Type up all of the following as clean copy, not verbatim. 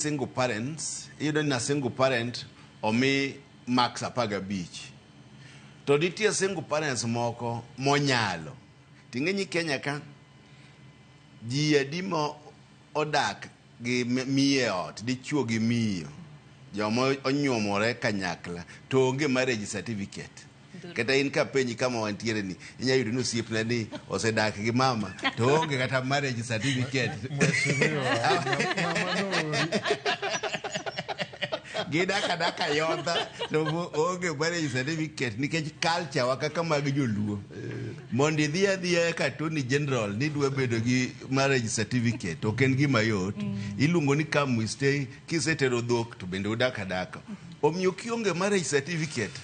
Single parents, iyudo ni na single parent omi marks 15. To nitie single parents moko monyalo. Ting'e ni Kenya ka ji adi ma odak gi miyo e ot, dichuo gi miyo, joma onyuomore kanyakla to onge marriage certificate. Kata in kapenji kama wantiere ni, inya yudo ni osiepna ni osedak gi mama to onge kata marriage certificate. Mheshimiwa, mama noori. Gidak adaka yodha to onge marriage certificate nikech culture wa kaka mag joluo. Mondo idhi adhiya ka Attorney General ni idwa bedo gi marriage certificate ok en gima yot. Iluongo ni come we stay, kisetero dhok to bende udak adaka. Omiyo kionge marriage certificate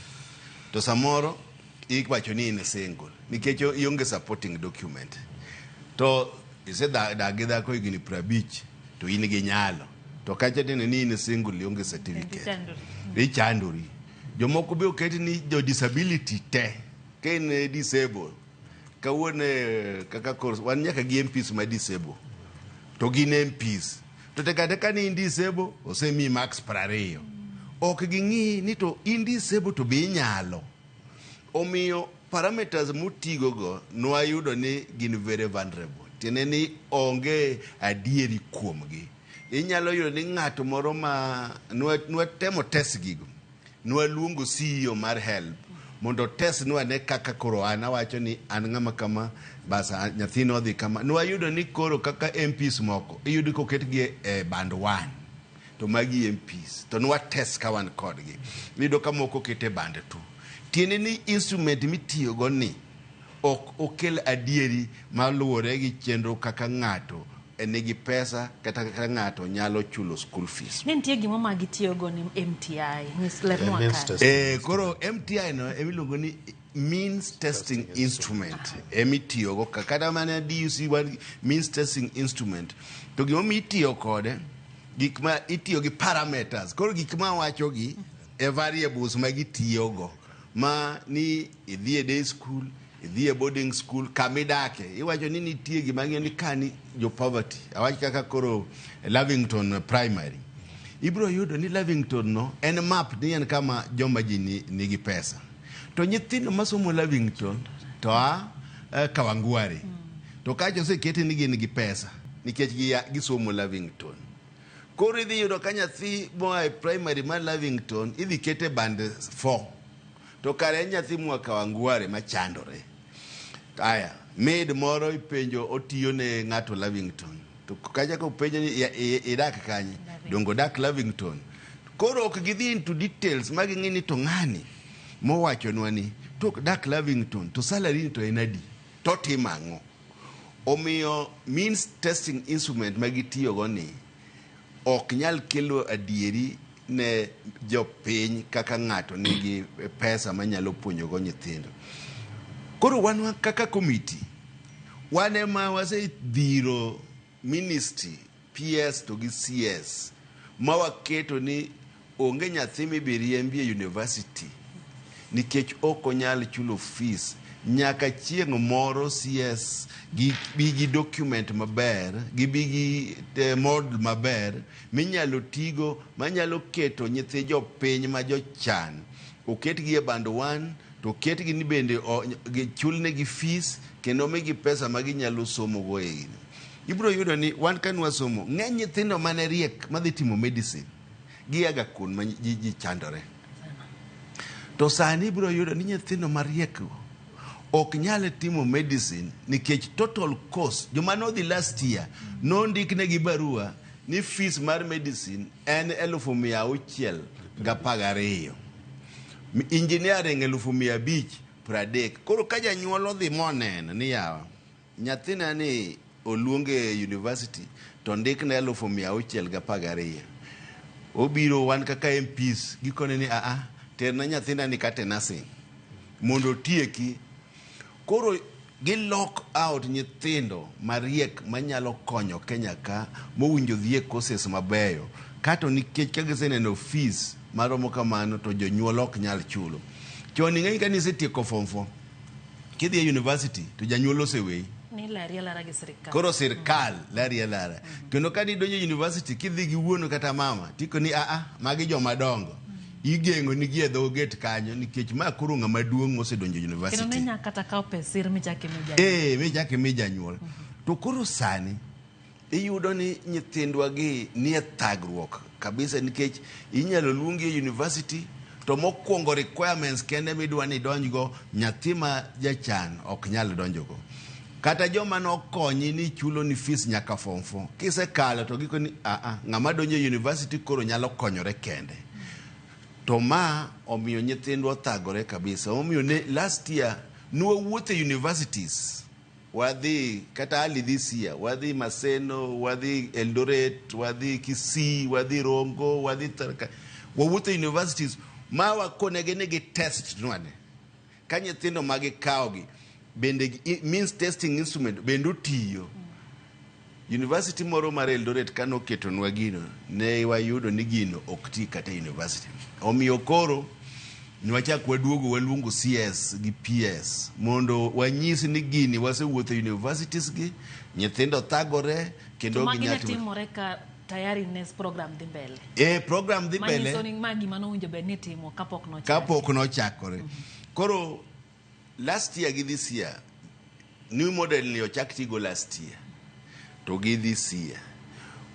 to samoro iwacho ni in single nikech ionge supporting document. To isedak gi dhako higni 50 to in gi nyalo. To kacha tineno ni in single ionge certificate. Ichandori. Ichandori. Jomoko be oket ni jo disability te. Ka in disable, kawuono kaka koro wan nyaka gi MPs ma disable. To gin MPs. To tek ateka ni in disable, osemiyi marks 20. Ok ging'i ni to in disable to be inyalo. Omiyo parameters mutigo go nwayudo ni gin very vulnerable. Tiende ni onge adieri kuomgi. Inyalo yudo ni ng'ato moro ma nwatemo test gigo. Nwaluongo CEO mar HELB mondo test nwa ne kaka koro an awacho ni an ng'ama kama bas nyathina odhi kama. Nwayudo ni koro kaka MPs moko iyudo koketgi e band 1 to magi MPs to nwa test ka wan kodgi. Iyudo ka moko oket e band 2. Tiende ni instrument mitiyogo ni ok okel adieri maluwore gi chenro kaka ng'ato nigi pesa kata kaka ng'ato nyalo chulo school fees. Ne nitie gimo ma gitiyogo ni MTI. Nyis lernwa Means kae. testing. Koro MTI no emiluongo ni means testing instrument emitiyogo kata mana DUC wan means testing instrument. To gimomiyo itiyo kode, gik ma itiyo gi parameters. Koro gik ma awacho gi e variables ma gitiyogo ma ni idhi e day school, idhi e boarding school, kama idake. Iwacho ni nitie gima ng'iyo ni ka ni jo poverty. Awach kaka koro Lavington Primary. Ibiro yudo ni Lavington no en map ni en kama joma ji nigi pesa. To nyithindo masomo Lavington to a Kawangware. To kacha oseketi ni gin gi pesa nikech gisomo Lavington. Koro idhi yudo ka nyathi moa e primary mar Lavington idhi kete band 4. To kare en nyathi moa Kawangware machandore. Aya, maid moro ipenjo otiyo ne ng'ato Lavington. To kacha kopenjo ni idak kanye? Dongo odak Lavington. Koro ok gidhi into details ma ging'i ni to ng'ani mowachonwa ni to ok dak Lavington to salary ni to en adi? To timo ang'o? Omiyo means testing instrument ma gitiyogo ni ok nyal kelo adieri ne jopiny kaka ng'ato nigi pesa manyalo puonjogo nyithindo. Koro wan kaka committee, wan ema wasedhiro ministry, PS to gi CS ma waketo ni onge nyathi mibi riembi e university nikech ok onyal chulo fees nyaka chieng' moro CS gi bi gi document maber, gibi gi model maber minyalo tigo manyalo keto nyithi jopiny ma jochan oketgi e band 1 to oketgi ni bende chulnegi fees kendo migi pesa ma ginyalo somo go e gini. Ibiro yudo ni wan ka nwasomo, ng'eny nyithindo mane riek madhi timo medicine giaga kuond ma ji chandore. To sani ibiro yudo ni nyithindo mariek go ok nyal timo medicine nikech total cost joma nodhi last year nondiknegi barua ni fees mar medicine en 612,000. Engineering 530,000. Koro ka janyuol odhi moneno ni yawa nyathina ni oluonge e university to ndikne 612,000. Obiro wan kaka MPs gikone ni aa terna nyathina ni kata e nursing mondo otieki. Koro gi lock out nyithindo mariek manyalo konyo Kenya ka mowinjo dhi e courses mabeyo kato nikech ka giseneno fees maromo kamano to jonyuol ok nyal chulo. Chon ing'e ka nisetieko form 4 kidhi e university to janyuol oseweyi. Ni lari alara gi sirikal. Koro sirkal lari alara. Kendo ka nidonjo e university kidhi gi wuonu kata mama, tiko ni aa, magi joma dongo. Igeng'o nigi e dho gate kanyo nikech ma koro ng'ama duong' mosedonjo Kendo ne university. nya kata kawo pes sir michak imi janyuol. Eh, michak imi janyuol. To koro sani iyudo ni nyithindwa gi nie thagruok kabisa nikech inyalo luongi e university to mokwongo requirements kende midwa ni idonjgo nyathi ma jachan ok nyal donjogo. Kata joma nokonyi ni chulo ni fees nyaka form 4 kisekalo to giko ni aa ng'ama donjo e university koro nyalo konyore kende. To ma omiyo nyithindwa othagore kabisa. Omiyo ne last year nwawuotho e universities wadhi kata early this year wadhi Maseno, wadhi Eldoret, wadhi Kisii, wadhi Rongo, wadhi Tharaka. Wawuotho e universities ma wakonegi ni gi test nwane ka nyithindo ma gikawogi bende means testing instrument bende otiyo. University moro mar Eldoret kanoketonwa gino ne wayudo ni gino ok ti kata e university. Omiyo koro nwachak waduogo waluongo CS gi PS mondo wanyis ni gini wasewuotho e universities gi nyithindo thagore kendo To ok magi ginyal ne timo timore ka tayari ne program dhi mbele. e program dhi Manyiso mbele ni ma gima nowinjo bed ni itimo kapok nochaki. kapok nochakore. Koro last year gi this year new model ni ochak tigo last year to gi this year.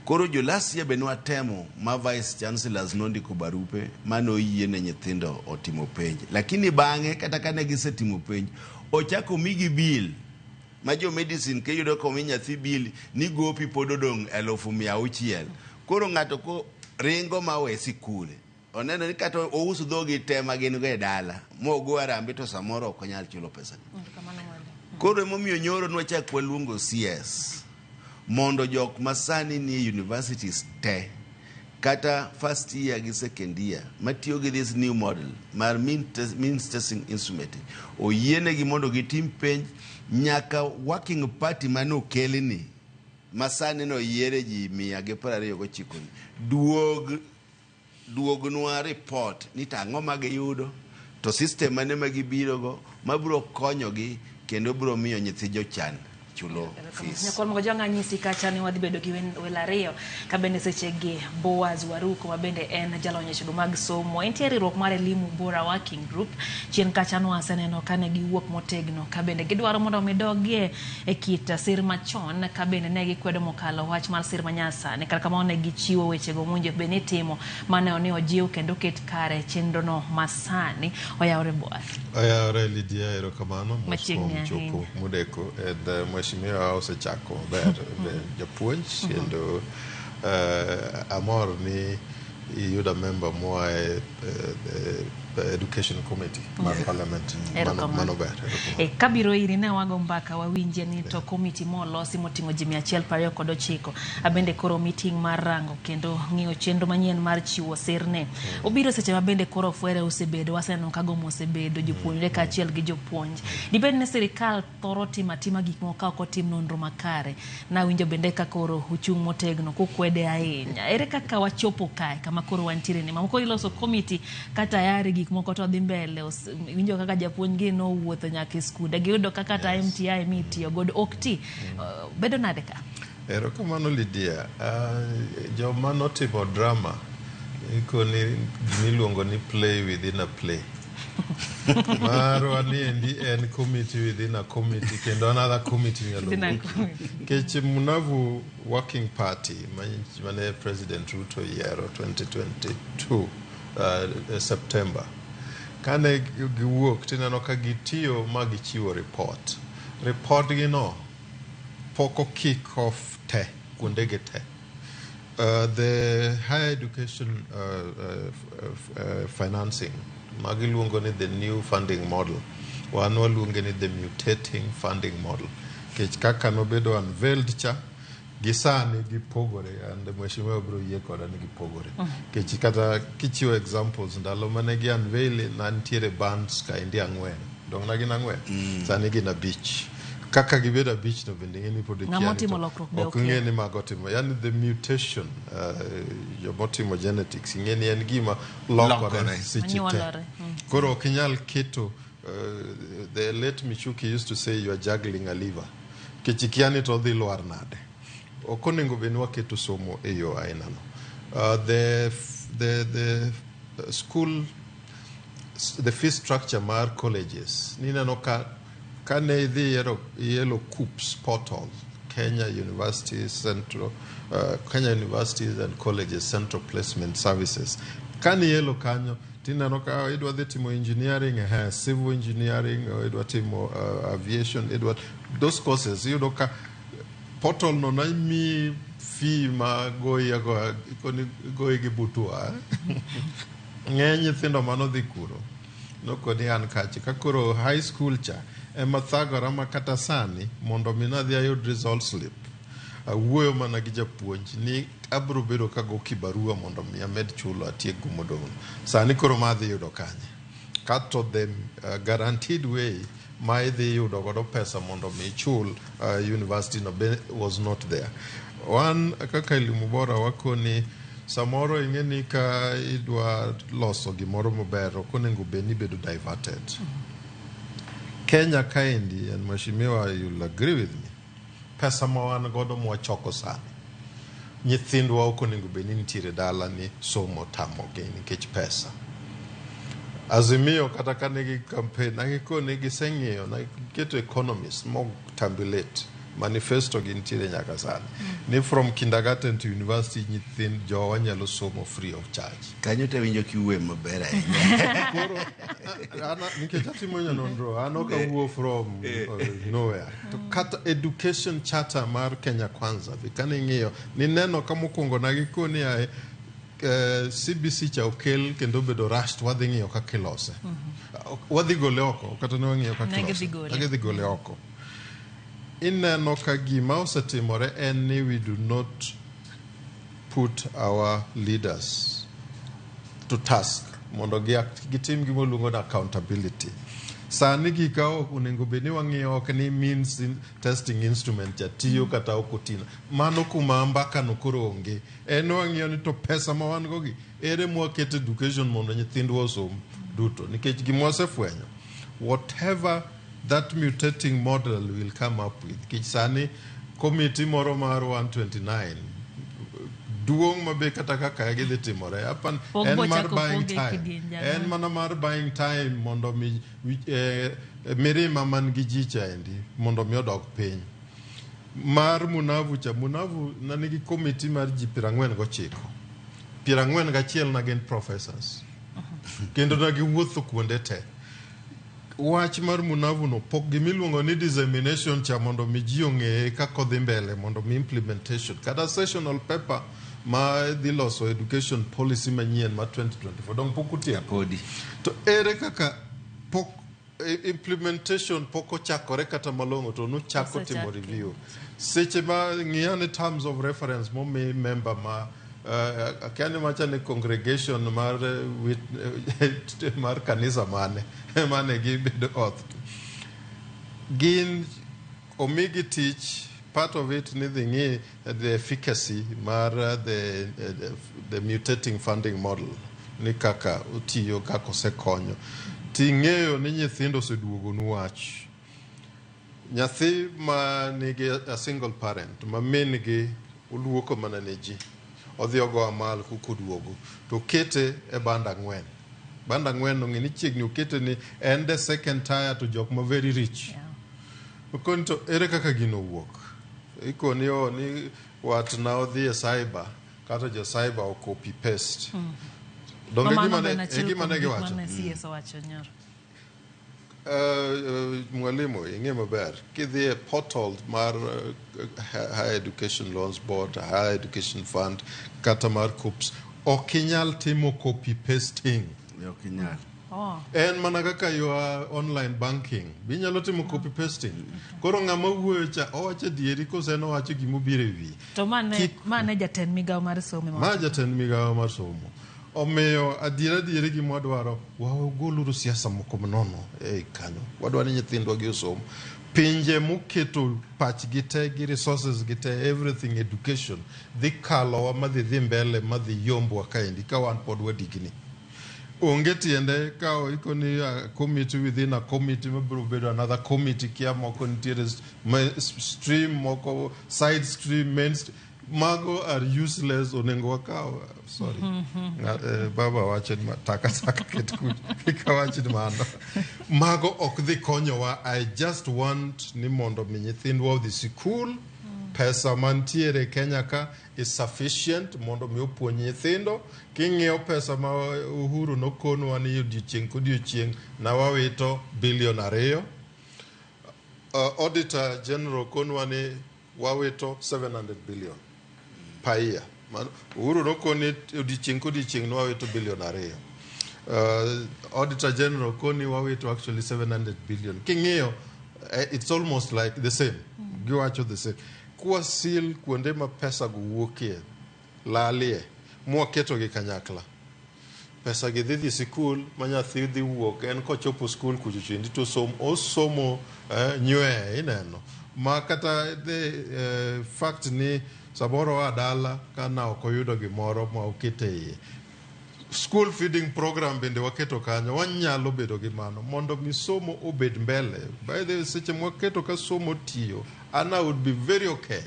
Koro jo last year be nwatemo ma vice chancellors nondiko barupe manoyie ne nyithindo otimo penj. Lakini bang'e kata kane gisetimo penj, ochako migi bill ma jo medicine kiyudo komi nyathi bill ni gopi pod odong' 600,000. Koro ng'ato ko ringo ma we sikul oneno ni kata ous dhogi te ma gin go e dala mogo arambe to samoro ok onyal chulo pesa ni. Erokamano mwalimu. Koro emomiyo nyoro nwachak waluongo CS mondo jok masani nie universities te kata first year gi second year matiyo gi this new model mar means testing instrument oyienegi mondo gitim penj nyaka working party manokelni masani noyiere ji 129 ni duognwa report ni to ang'o ma giyudo to system mane ma gibirogo mabiro konyogi kendo biro miyo nyithi jochan chulo fees. Nyakwar Moko anyisi kacha ni wadhi bedo gi welo ariyo ka bende sechegi Boaz Waruko ma bende en jalony e wechego mag somo. Entie riwruok mar Elimu Bora Working Group. Chien kacha nwaseneno kane giwuok motegno ka bende gidwaro mondo mi dogie e kit sir machon ka bende ne gikwedo mokalo wach mar sir manyasani. Kata kamano ne gichiwo wechego mowinjo bed ni itimo maneno ni ojiw kendo oket kare chenro no masani. Oyawore Boaz. Oyawore Lydia, erokamano mos Machiegni kuom chopo ahinya. modeko and mheshimiwa osechako maber japuonj kendo amor ni iyudo member moa e education committee mar parliament. Erokamano. Mano ber, erokamano. Kabiro iri ne wago mbaka wawinje ni to komiti molosi moting'o ji 129 abende koro meeting mar rango kendo ng'iyo chenro manyien mar chiwo sirne obiro seche ma bende koro fwere osebedo waseneno ka gomo osebedo jopuonjre kaachiel gi jopuonj dibed ni sirikal thoro timo atima gik moko ka ok otim nonro makare nawinjo bende ka koro uchung' motegno kukwede ahinya ere kaka wachopo kae kama koro wantiere ni mamoko iloso komiti ka tayari gik moko to dhi mbele winjo kaka japuonj gi nowuotho nyaka e skunde giyudo kaka kata MTI mitiyo godo ok ti. Bedo nade ka? Erokamano Lydia. Joma notimo drama ikoni gimiluongo ni play within a play. Marwa ni endi en committee within a committee kendo another committee minyalo Within a wuokie. committee. Nikech Munavu Working Party mane President Ruto yiero 2022 September kane giwuok tineno ka gitiyo ma gichiwo report. Report gi no pok o kick off te kuonde gi te. The higher education financing magiluongo ni the new funding model, wan waluonge ni the mutating funding model nikech kaka nobedo unveiled cha gi sani gipogore and mheshimiwa biro yie koda ni gipogore nikech kata kichiwo examples ndalo mane gi unveil na nitiere bands kaendi ang'wen dong' na gin ang'wen sani gin abich kaka gibedo abich no bende ing'e ni pod ikia Ng'ama ni otimo to lokruok be ok okia. ng'e ni mago otimo yani the mutation jomotimo genetics ing'e ni en gima lokore Lokore. seche te Manyuolore. Koro ok inyal keto the late Michuki used to say you are juggling a liver. Nikech ikia ni to odhi lwar nade. Ok onego bed ni waketo somo e yo aina no. The school the fee structure mar colleges nineno ka kane idhi yiero KUCCPS portal, Kenya Universities Central Kenya Universities and Colleges Central Placement Services, kane ielo kanyo tineno ka idwa dhi timo engineering, civil engineering, or idwa timo aviation, idwa those courses, iyudo ka portal no namiyi fee ma goyi agoya ikoni goyi gi butwa. Ng'eny nyithindo manodhi kuro nokoni an kacha ka koro high school cha ema thagora ma kata sani mondo mi nadhi ayud result slip, awuoyo mana gi japuonj ni abro bedo kago kibarua mondo mi amed chulo atiek go modong'. Sani koro ma adhi yudo kanye kato the guaranteed way ma idhi yudo godo pesa mondo mi ichul university no be was not there. Wan kaka Elimu Bora wakoni samoro ing'e ni ka idwa loso gimoro maber, ok onego bed ni ibedo diverted. Kenya kaendi, and Mheshimiwa, you'll agree with me, pesa ma wan godo mwachoko sani, nyithindwa ok onego bed ni nitiere dala ni somo tamogi nikech pesa. Azimio kata ka nigi campaign nagikoni giseng'iyo giketo economist mo tabulate manifesto gi nitiere nyaka sani ni from kindergarten to university nyithind jowa nyalo somo free of charge. Kanyo to awinjo kiwuoye maber ahinya. Koro nikech atimo nonro, an ok awuo from nowhere. To kata education charter mar Kenya Kwanza be kane ing'iyo nineno ka mokwongo nagikoni ae CBC cha okel kendo obedo rushed, wadhi ng'iyo kaka ilose, wadhi gole oko, kata ne wang'iyo kaka Ne ilose. gidhi gole. Ne gidhi gole oko. Ineno ka gima osetimore en ni we do not put our leaders to task mondo gitim gima luongo ni accountability. Sani gika ok onego bed ni wang'iyo ok ni means in, testing instrument cha tiyo kata ok otiyo. Mano kuma mbaka no koro onge. En wang'iyo ni to pesa ma wan go gi ere mwaketo education mondo nyithindwa osom duto, nikech gima wasefwenyo, whatever that mutating model will come up with, nikech sani committee moro mar 129 duong' mabe kata kaka gidhi timore apan Pok en mar bochako buying poge time kidienje en ang'wen. Mana mar buying time mondo mi mirima man gi ji chaendi mondo mi odog piny. Mar Munavu cha, Munavu na nigi committee mar ji 49, 41 na gin professors kendo na giwuotho kuonde te. Wach mar Munavu no pok gimiluongo ni dissemination cha mondo mi ji ong'eye kaka odhi mbele mondo mi implementation kata sessional paper ma dhi loso education policy manyien ma 2024 dong pok otieko. Podi. To ere kaka pok implementation pok ochakore kata malong'o to nuchako timo Osechak. Review seche ma ng'iya ni terms of reference momi member ma akia ni macha ni congregation mar mar kanisa mane mane gibedo oath gin omigi tich. Part of it ni dhi ng'i the efficacy mar the mutating funding model ni kaka otiyo, kaka osekonyo ting'eyo ni nyithindo oseduogonu wach. Nyathi ma nigi a single parent ma min gi oluoko mana ne ji odhi ogo amal kokoduogo to kete e band 4, band 4 no ng'e ni chiegni okete ni en the second tier to jok ma very rich. Okoni to ere kaka gino wuok? Ikoni o ni watna odhi e cyber kata jo cyber o copy paste. Donge Mano gima be en ne, e achiel gima kuom ne gik giwacho. mane CS owacho nyoro. Mwalimu ing'e maber kidhi e portal mar Higher Education Loans Board, Higher Education Fund kata mar KUCCPS, ok inyal timo copy pasting. Ok inyal. Oh. En mana kaka your online banking binyalo timo copy pasting. Koro ng'ama wuoyo cha owacho adieri kose en owacho gimobiro e wiye? To mane jatend migawo mar somo ema Ma wacho. Jatend migawo mar somo. Omiyo adiera adieri gima wadwaro, wagoluru siasa moko manono ei kanyo. Wadwaro ni nyithindwa gi osom. Pinje moketo pachgi te gi resources gi te everything education dhi kalowa madhi dhi mbele madhi yombwa kaendi ka wan pod wadigni. Onge tiende kawo ikoni a committee within a committee mabiro bedo another committee, kia moko nitiere stream moko, side stream, main stream. Mago are useless. Onego wakaw, sorry. Baba wacho ni taka taka ket kucho, kik awach ni mano mago ok dhi konyowa. I just want ni mondo mi nyithindwa odhi sikul. Pesa mantiere Kenya ka is sufficient mondo mi opuonj nyithindo. King'iyo pesa ma Uhuru nokonwa ni odiochieng' kodiochieng' na wawito bilion 2, Auditor General konwa ni wawito 700 billion per year. Uhuru nokoni odiochieng' kodiochieng' ne wawito bilion 2. Auditor General koni wawito actually 700 billion. King'iyo, it's almost like the same. Giwacho the same. Kwasil kuonde ma pesa go wuokie, lalie, mwaketogi kanyakla. Pesa gi dhi dhi sikul ma nyathi dhi wuok en kochopo skul kucho chendi to osomo nywe ineno ma kata the fact ni samoro oa dala ka na ok oyudo gimoro ma okete iye. School feeding program bende waketo kanyo, wanyalo bedo gi mano mondo mi somo obed mbele. By the way, seche mwaketo ka somo tiyo, an I would be very okay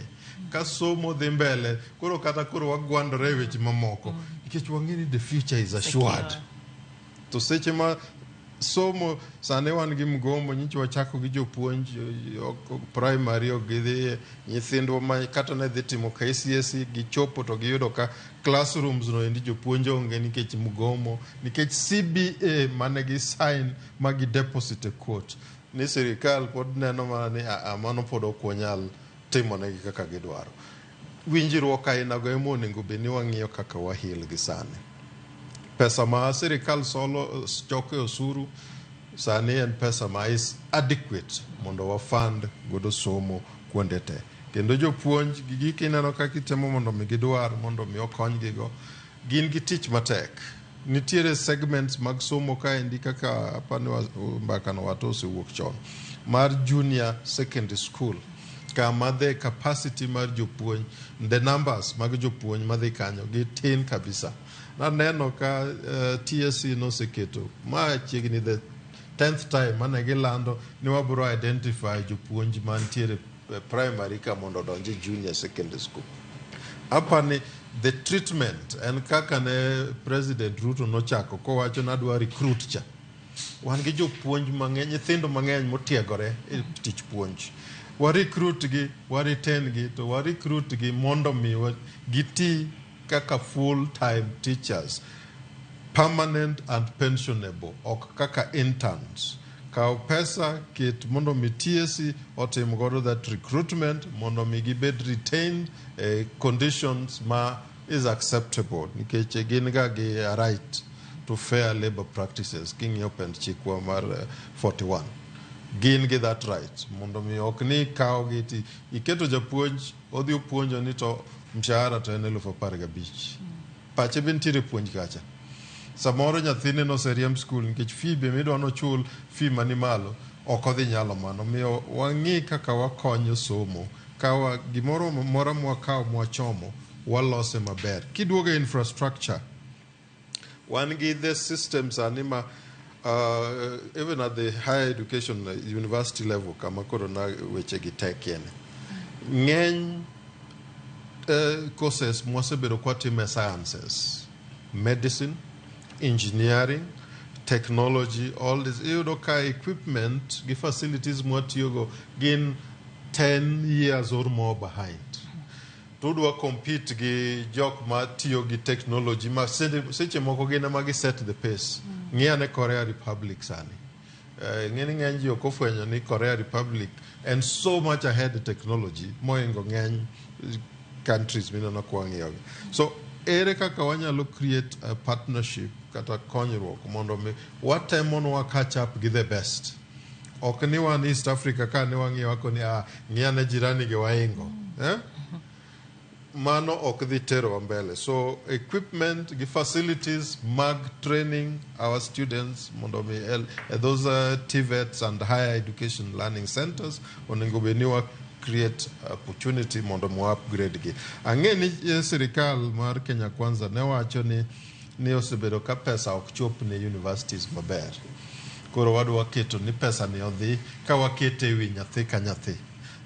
ka somo dhi mbele. Koro kata koro wagwandore e weche mamoko nikech wang'e ni the future is assured. Secure. To seche ma somo sani wan gi mgomo, nyicha wachako gi jopuonj primary, ok gidhi nyithindwa ma kata ne dhi timo KCSE gichopo to giyudo ka classrooms no endi jopuonj onge nikech mgomo, nikech CBA mane gi sign ma gi deposit e court ni sirikal pod neno mana ni "Ah, ah, mano pod ok wanyal timonegi kaka gidwaro." Winjruok ainago ema onego bed ni wang'iyo kaka wahil gi sani. Pesa ma sirikal solo choko e osuru sani en pesa ma is adequate mondo wafund godo somo kuonde te. Kendo jopuonj gi gik ineno kaka itemo mondo mi gidwar mondo mi okonygigo, gin gi tich matek. Nitiere segments mag somo kaendi kaka apani mbaka no wato osewuok chon mar junior secondary school, kama the capacity mar jopuonj, the numbers mag jopuonj madhi kanyo gitin kabisa. Naneno ka TSC noseketo ma chiegni the 10th time mane gilando ni wabro identify jopuonj mantiere primary ka mondo odonj e junior secondary school. Apani the treatment en kaka ne President Ruto nochako kowacho ni adwa recruit cha. Wan gi jopuonj mang'eny, nyithindo mang'eny motiegore e tich puonj. Wa recruit gi, wa retain gi, to wa recruit gi mondo mi giti kaka full time teachers, permanent and pensionable, ok kaka interns. Kaw pesa ket mondo mi TSC otim godo that recruitment mondo mi gibed retained e conditions ma is acceptable, nikech gin ga gi a right to fair labor practices. King'iyo pend chikwa mar 41, gin gi that right mondo mi ok ni kaw gi ti iketo japuonj odhi opuonjo ni to mshahara to en 15,000. Pache be nitiere puonj kacha. Samoro nyathine noseriemb skul nikech fee be midwa nochul fee mani malo, ok odhi nyalo mano. Omiyo wang'i kaka wakonyo somo kawa gimoro mora mwakawo mwachomo walose maber. Kiduogo e infrastructure, wan gi the system sani ma even at the higher education, university level, kama koro na weche gi tekie ni ng'eny courses mwasebedo kwatimo e sciences, medicine, engineering, technology, all this, iyudo ka equipment gi facilities mwatiyogo gin 10 years or more behind. Tudwa compete gi jok ma tiyo gi technology ma seche moko gin ema gi set the pace. Ng'i ane Korea Republic sani. Ng'eni ng'eny ji ok ofwenyo ni Korea Republic en so much ahead e technology mohingo ng'eny countries mineno kwang'iyogi. So ere kaka wanyalo create a partnership kata konyruok mondo mi watemo nwa catch up gi the best? Ok ni wan East Africa ka ne wang'iyo wako ni ah, ng'i ane jirani gi waingo, eh? Mano ok dhi terowa mbele. So equipment gi facilities mag training our students mondo mi those TVETs and higher education learning centers onego bed ni wa create opportunity mondo mi wa upgrade gi. Ang'e ni sirikal mar Kenya Kwanza ne wacho ni ni osebedo ka pesa ok chop ne universities maber. Koro wadwa keto ni pesa ni odhi ka wakete e wi nyathi ka nyathi.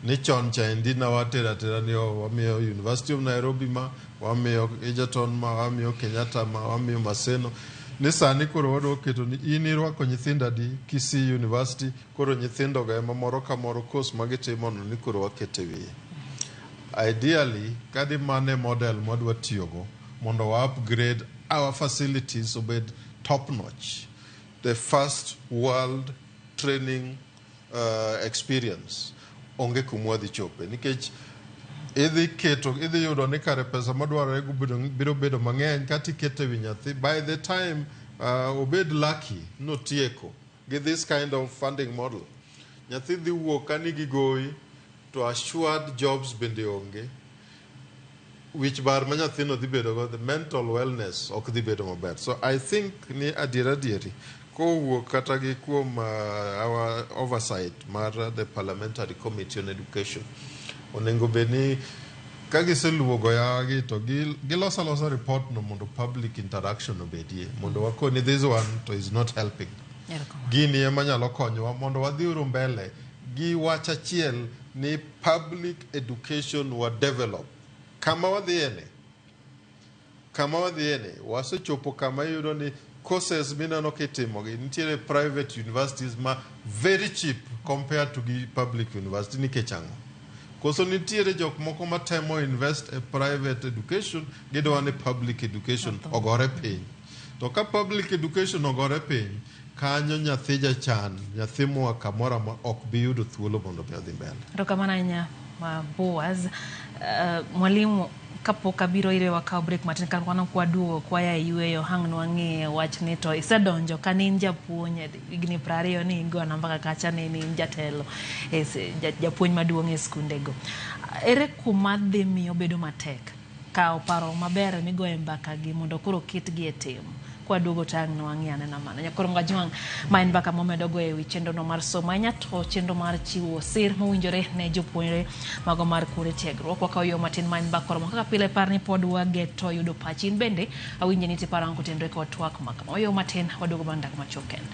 Ni chon cha endi na watero atera ni oh, wamiyo University of Nairobi ma, wamiyo Egerton ma, wamiyo Kenyatta ma, wamiyo Maseno. Ni sani koro wadwa keto ni in irwako nyithindo adi Kisii University, koro nyithindo go ema moro ka moro course ma gitimo no ni koro wakete wiye. Ideally, kadi mane model mwadwa tiyogo mondo wa upgrade our facilities obed top notch. The first world training experience onge kuma wadhi chope nikech idhi keto idhi yudo ni kare pesa madwarore go biro bedo mang'eny kata ikete wi nyathi by the time obed lucky notieko gi this kind of funding model nyathi dhi wuok ka nigi gowi to assured jobs bende onge wich bar ma nyathino dhi bedo go the mental wellness ok dhi bedo maber so i think ni adier adieri kowuok kata gi kuom our oversight mar the parliamentary committee on education onego bed ni ka giseluwo goyawagi to giloso alosa report no mondo public interaction obedie mondo wakoni this one to is not helping Erokamano. gini ema nyalo konyowa mondo wadhi uru mbele gi wach achiel ni public education wa develop kama wadhiye kama wadhiye ni wasechopo kama iyudo ni courses mineno kitimogi nitiere private universities ma very cheap compared to gi public university nikech ang'o koso nitiere jok moko matemo invest e private education gidwa ni public education ogore piny to ka public education ogore piny kanyo nyathi jachan nyathi moa kamoro amora ok bi yudo thuolo mondo mi odhi mbele Erokamano ahinya ma Boaz. Mwalimu kapok abiro ire wakaw break matin ka wan kwaduogo kwaya e yueyo hang' nwang'e wachni to isedonjo ka ne in japuonj higni 20 ni igona mbaka kacha ne in jatelo e japuonj maduong' e skundego. Ere kuma dhi miyo bedo matek kawo paro maber migoye mbaka gi mondo koro ketgi e tim kwaduogo to ang' nwang'i anena mano nyakoro Ngajwang' ma en mbaka momedo goyo ewi chenro no mar somo ahinya to chenro mar chiwo sir mowinjore ne jopuonjre mago mar kuonde tiegruok wakawo yo matin ma en mbaka koromo kaka pile par ni pod wageto yudo pachi in bende awinje ni tiparo ang'o kotenore kod twak ma kama wayo matin waduogo bang' dakika machuok kende.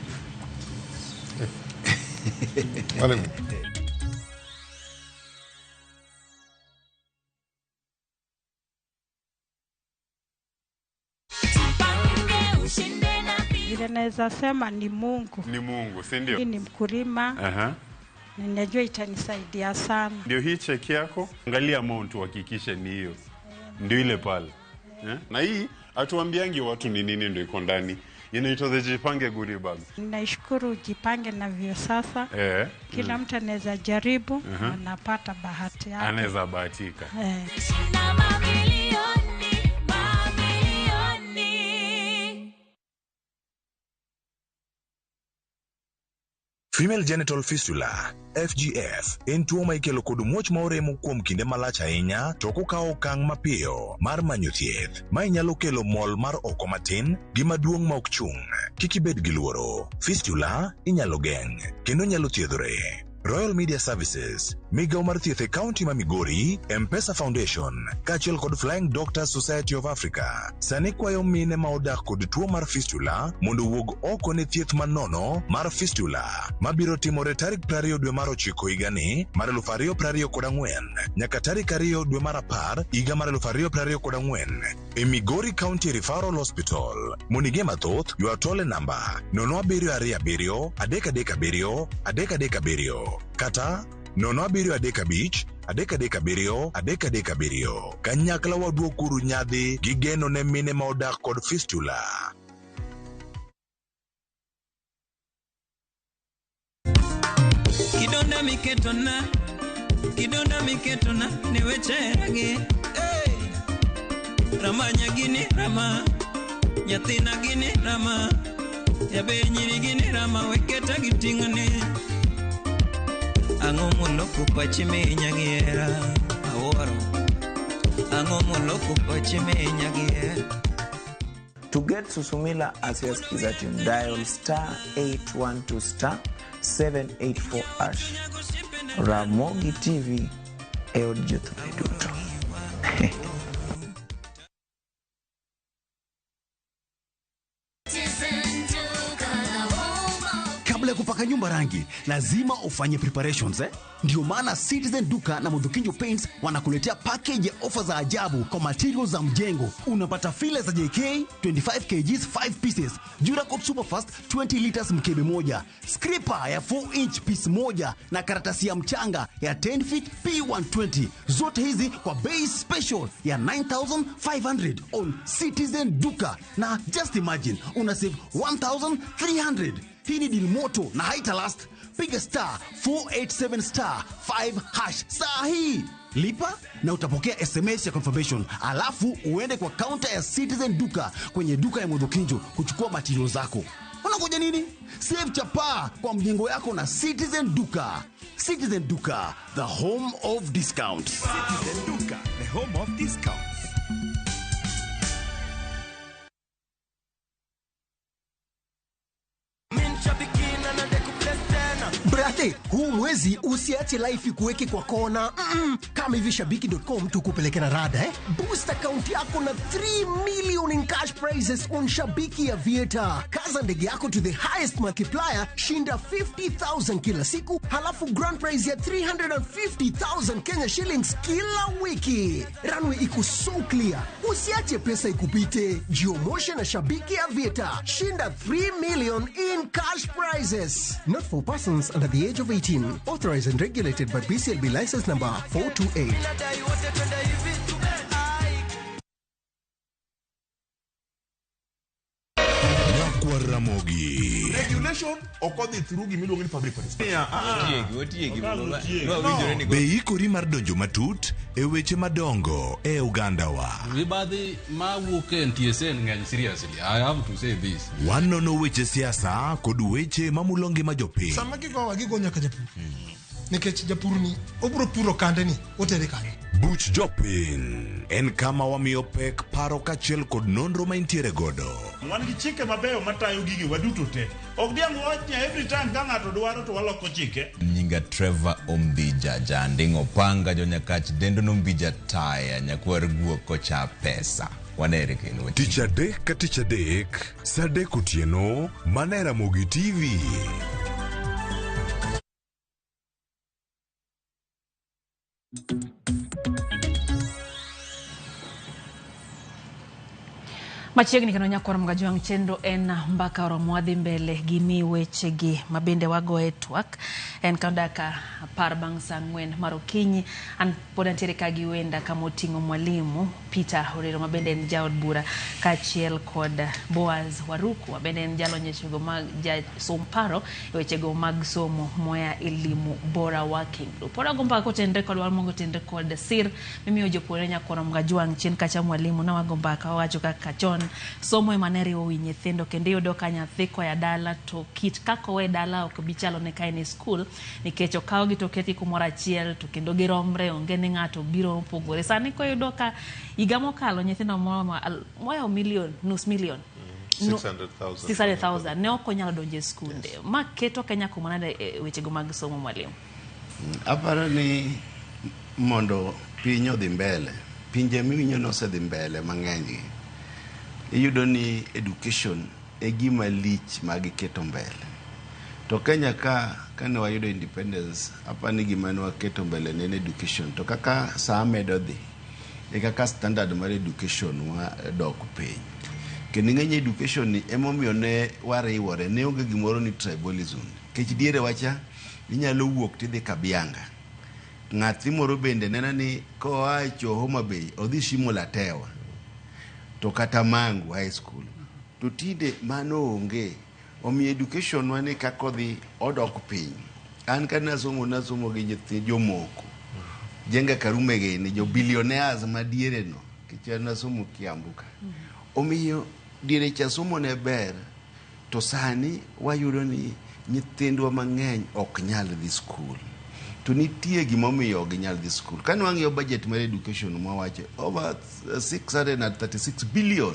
Mwalimu. Vile naweza sema ni Mungu. Ni Mungu, si ndio? Mimi ni mkulima. Ninajua itanisaidia sana. Ndio hii cheki yako, angalia amount uhakikishe ni hiyo, ndio ile pale eh? Na hii hatuambiangi watu ni nini ndio iko ndani, inaitwa the Jipange goodie bag. Ninaishukuru Jipange na Viusasa. Kila mtu anaweza jaribu, anapata bahati yake. Anaweza bahatika. Shinda mamilioni, mamilioni. Female genital fistula FGF en tuo ma ikelo kod muoch ma oremo kuom kinde malach ahinya to ok okawo okang' mapiyo mar manyo thieth. Mae nyalo kelo mol mar oko matin gi maduong' ma ok chung'. Kik ibed gi luoro. Fistula inyalo geng' kendo nyalo thiedhore. Royal Media Services, migawo mar thieth e kaunti ma Migori, M-Pesa Foundation, kaachiel kod Flying Doctors Society of Africa, sani kwayo mine ma odak kod tuo mar fistula mondo owuog oko ne thieth manono mar fistula mabiro timore tarik 20 dwe mar ochiko higani mar 2024 nyaka tarik 2 dwe mar 10 higa mar 2024 e Migori County Referral Hospital. Mondo ing'e mathoth, ywa tol e namba 0727 337 337 kata 0735 337 337. Kanyakla waduokuru nyadhi gi geno ne mine ma odak kod fistula. Kidonda miketona, kidonda miketona ni wecheragi. Hey! Ramanya gini rama, nyathina gini rama, jaber nyiri gini rama, weketa gi ting'ni. Ang'o moloko pachi minya gi hera? Awuoro. Ang'o moloko pachi minya gi hera? To get Susumila as your Skiza tune, dial star 812 star 784 hash. Ramogi TV e od jothumbe duto. Kabla ya kupaka nyumba rangi, lazima ufanye preparations eh? Ndio maana Citizen Duka na Mudhukinjo Paints wanakuletea package ya ofa za ajabu kwa materials za mjengo. Unapata file za JK 25 kgs 5 pieces, Duracoat Superfast 20 liters mkebe moja, scraper ya 4 inch piece moja na karatasi ya mchanga ya 10 feet P120. Zote hizi kwa bei special ya 9500 on Citizen Duka, na just imagine una save 1300. Hii ni deal moto na haita last. Piga star 487 star 5 hash saa hii, lipa na utapokea SMS ya confirmation, alafu uende kwa kaunta ya Citizen Duka kwenye duka ya Mudhukinjo kuchukua material zako. Unangoja nini? Save chapaa kwa mjengo yako na Citizen Duka. Citizen Duka, the home of discounts. Citizen Duka, the home of discounts. Brate, huu mwezi usiache life ikuweke kwa kona. Kama hivi shabiki.com tukupeleke na rada eh? Boost account yako na 3 million in cash prizes on Shabiki ya Vieta. Kaza ndege yako to the highest multiplier, shinda 50,000 kila siku, halafu grand prize ya 350,000 Kenya shillings kila wiki. Runway iko so clear. Usiache pesa ikupite. Jiomoshe na Shabiki ya Vieta. Shinda 3 million in cash prizes. Not for persons under the age of 18. Authorized and regulated by BCLB license number 428. Ramogi. Regulation ok odhi through gimiluongo ni public participation. Be ikori mar donjo matut e weche madongo e ogandawa. Mibadhi mawuok e NTSA ng'eny seriously. I have to say this. Wanono weche siasa kod weche mamulo ngima jopiny. Sama gigowa gigo nyaka japur. Nikech japur ni obro puro kande ni otere kanye. Buch jopiny en kama wamiyo pek paro kaachiel kod nonro ma intiere godo. Wan gi chike mabeyo matayo gigi waduto te. Ok diang' wach ni every time ka ng'ato dwaro to waloko chike. Nyinga Trevor Ombija Janding'o Panga jonyakach dendo nombija taya nyakwar guok kocha pesa. Wanere kendo. Tich adek ka tich adek, saa adek otieno, mana e Ramogi TV. Machiegni kendo nyakwar Mgajwang' chenro en mbaka oromo wadhi mbele gi mi wechegi mabende wagoye twak en ka dakika 10 bang' saa 4 mar okinyi. An pod antiere ka gi wenda kama oting'o mwalimu Peter Orero mabende en jaod bura kaachiel kod Boaz Waruku mabende en jalony e wechego mag jasom paro e wechego mag somo moya Elimu Bora Working Group. Pod wago mbaka kotenre kod wan mogo tenre kod sir mimiyo jopuonjre nyakwar Mgajwang' chien kacha mwalimu ne wago mbaka wawacho kaka chon somo ema ne riwo wi nyithindo kendo iyudo ka nyathi koya dala to kit kaka owe dala ok bi chalone ka en e skul nikech okawgi to oketgi kumoro achiel to kendo giromre onge ni ng'ato biro mopogore. Sani koyudo ka higa mokalo nyithindo moyo milion nus milion 600,000 ne ok onyalo donjo e skunde. Ma keto Kenya kuma nade e wechego mag somo mwalimu? Aparo ni mondo piny odhi mbele, pinje miwinjo nosedhi mbele mang'eny gi, iyudo ni education e gima lich ma giketo mbele. To Kenya ka kane wayudo independence, apani gima ne waketo mbele ne en education. To kaka saa medo dhi, e kaka standard mar education wa dok piny. Kendo ing'eny education ni emomiyo ne wariwore, ne onge gimoro ni tribalism. Nikech diere wacha, inyalo wuok tidhi Kabianga. Ng'athi moro bende neno ni koa e Homa Bay, odhi Shimo la Tewa. To kata Mangu High School. To tinde mano onge. Omiyo education wa ni kaka odhi odok piny. An kane asomo nasomo gi nyithi jomoko. Jenga Karume gini, jo billionaires madiere no. Nikech an nasomo Kiambu ka. Omiyo diere cha somo ne ber, to sani wayudo ni nyithindwa mang'eny ok nyal dhi skul. To nitie gimomiyo ok ginyal dhi skul. Kane wang'iyo budget mar education mwawacho over 636 billion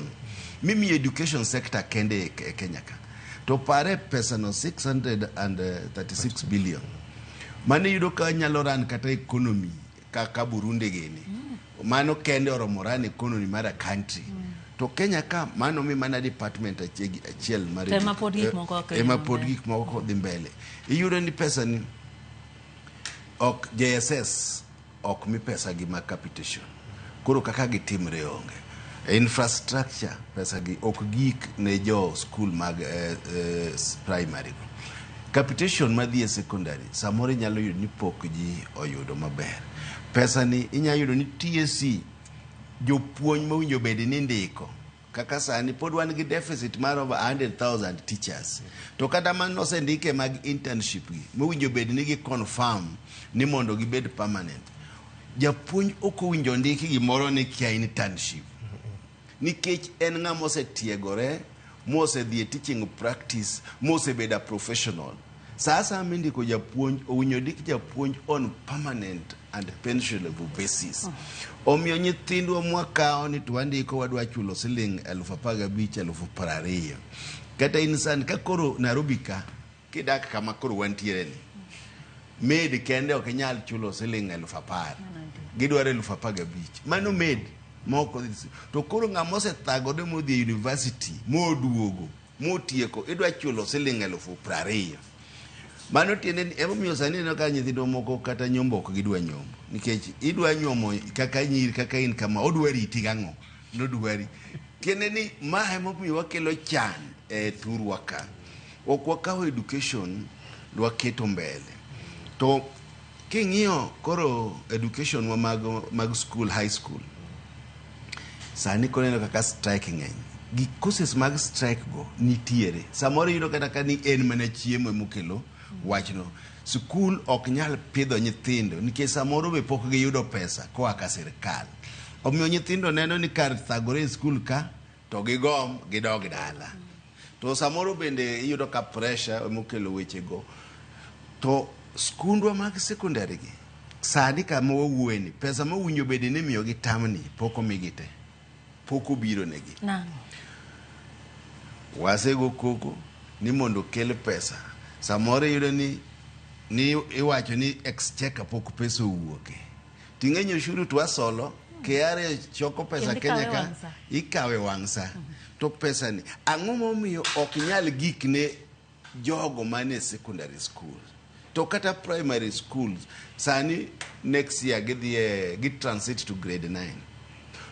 mimiyo education sector kende e Kenya ka. To pare pesa no 636 billion. Mano iyudo ka nyalo run kata economy kaka Burundi gini. Mano kende oromo run economy mar a country. To Kenya ka mano mi mana department achiel mar To ema pod gik moko ok dhi ema pod maber. gik moko dhi mbele. Iyudo ni pesa ni ok JSS ok mi pesa gi mag capitation. Koro kaka gitimre onge. Infrastructure pesa gi ok gik ne jo school mag primary go. Capitation madhi e secondary samoro inyalo yudo ni pok ji oyudo maber. Pesa ni inyalo yudo ni TSC jopuonj mowinjo bed ni ndiko kaka sani pod wan gi deficit mar over 100,000 teachers to kata mano osendike mag internship gi mowinjo bed ni gi confirm ni mondo gibed permanent japuonj ok owinjo ndiki gimoro ni kia internship nikech en ng'ama osetiegore mosedhi e teaching practice mosebedo a professional sa asaya mindiko japuonj owinjo ndik japuonj on permanent and pensionable basis omiyo nyithindwa mwakawo ni to wandiko wadwa chulo siling 15,000 20,000 kata in sani ka koro Nairobi ka kidak kama koro wantiere ni maid kende ok inyal chulo siling 10,000 gidwaro 15,000 mano maid moko to koro ng'ama osethagore modhi e university moduogo motieko idwa chulo siling 20,000 mano tiende ni emomiyo sani ineno ka nyithindwa moko kata nyombo ok gidwa nyombo nikech idwa nyuomo kaka nyiri kaka in kama odwa riti gang'o nodwari tiende ni ma emomiyo wakelo chan e thurwa ka ok wakawo education dwaketo mbele to king'iyo koro education wa mag school high school sani koro ineno kaka strike ng'eny gi causes mag strike go nitiere samoro iyudo kata ka ni en mana chiemo emokelo wachno sikul ok nyal pidho nyithindo nikech samoro be pok giyudo pesa koa ka sirikal omiyo nyithindo neno ni kar thagore e skul ka to gigom gidog dala to samoro bende iyudo ka pressure emokelo wechego to skundwa mag sekondari gi sani kama wawuoye ni pesa mowinjo bed ni imiyogi tamni pok omigi te pok obiro negi Nang'o? wasego koko ni mondo okel pesa samoro iyudo ni iwacho ni exchequer pok pesa owuoke ting'eny ushuru to wasolo KRA choko pesa Kendo Kenya ikawe ka wang' sa. ikawe wang' sa to pesa ni ang'o momiyo ok nyal gik ne jogo mane secondary school to kata primary schools sani next year gidhi e gi transit to grade 9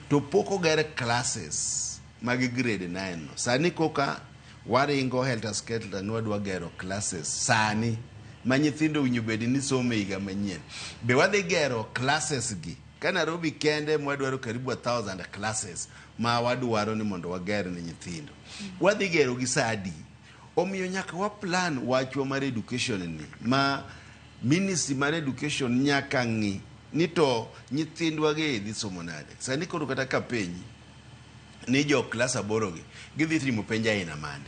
to pok oger classes mag grade 9 no sani koka waringo helter skelter ni wadwa gero classes sani ma nyithindo owinjo bed ni somo e higa manyien be wadhi gero classes gi ka Nairobi kende mwadwaro karibu 1000 classes ma wadwaro ni mondo wager ne nyithindo wadhi gero gi sa adi omiyo nyaka wa plan wachwa mar education ni ma ministry mar education nyaka ng'i ni to nyithindwa gi dhi somo nade sani koro kata ka penji ni jo klas aboro gi gidhi timo penj aina mane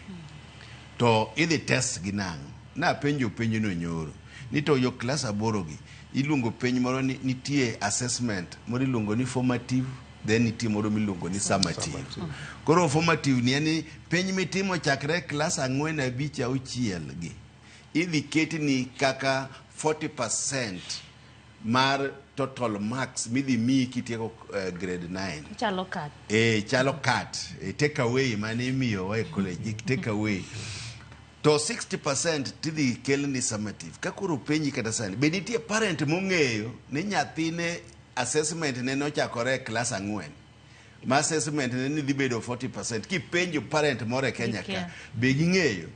to idhi test gi nang'o napenjo penjo no nyoro ni to jo klas aboro gi iluongo penj moro ni nitie assessment moro iluongo ni formative then nitie moro miluongo ni summative koro formative ni en ni penj mitimo chakre klas 4 5 6 gi idhi ketni kaka 40% mar total marks midhi miyi kitieko grade 9 Chalo kat. e chalo kat e take away mane imiyowa e college gi take away to 60% tidhi kelni summative ka koro penji kata sani be nitie parent mong'eyo ni nyathine assessment ne nochakore e klas 4 ma assessment ne ni dhi bedo 40% kipenjo parent moro e Kenya ka Gikia. be ging'eyo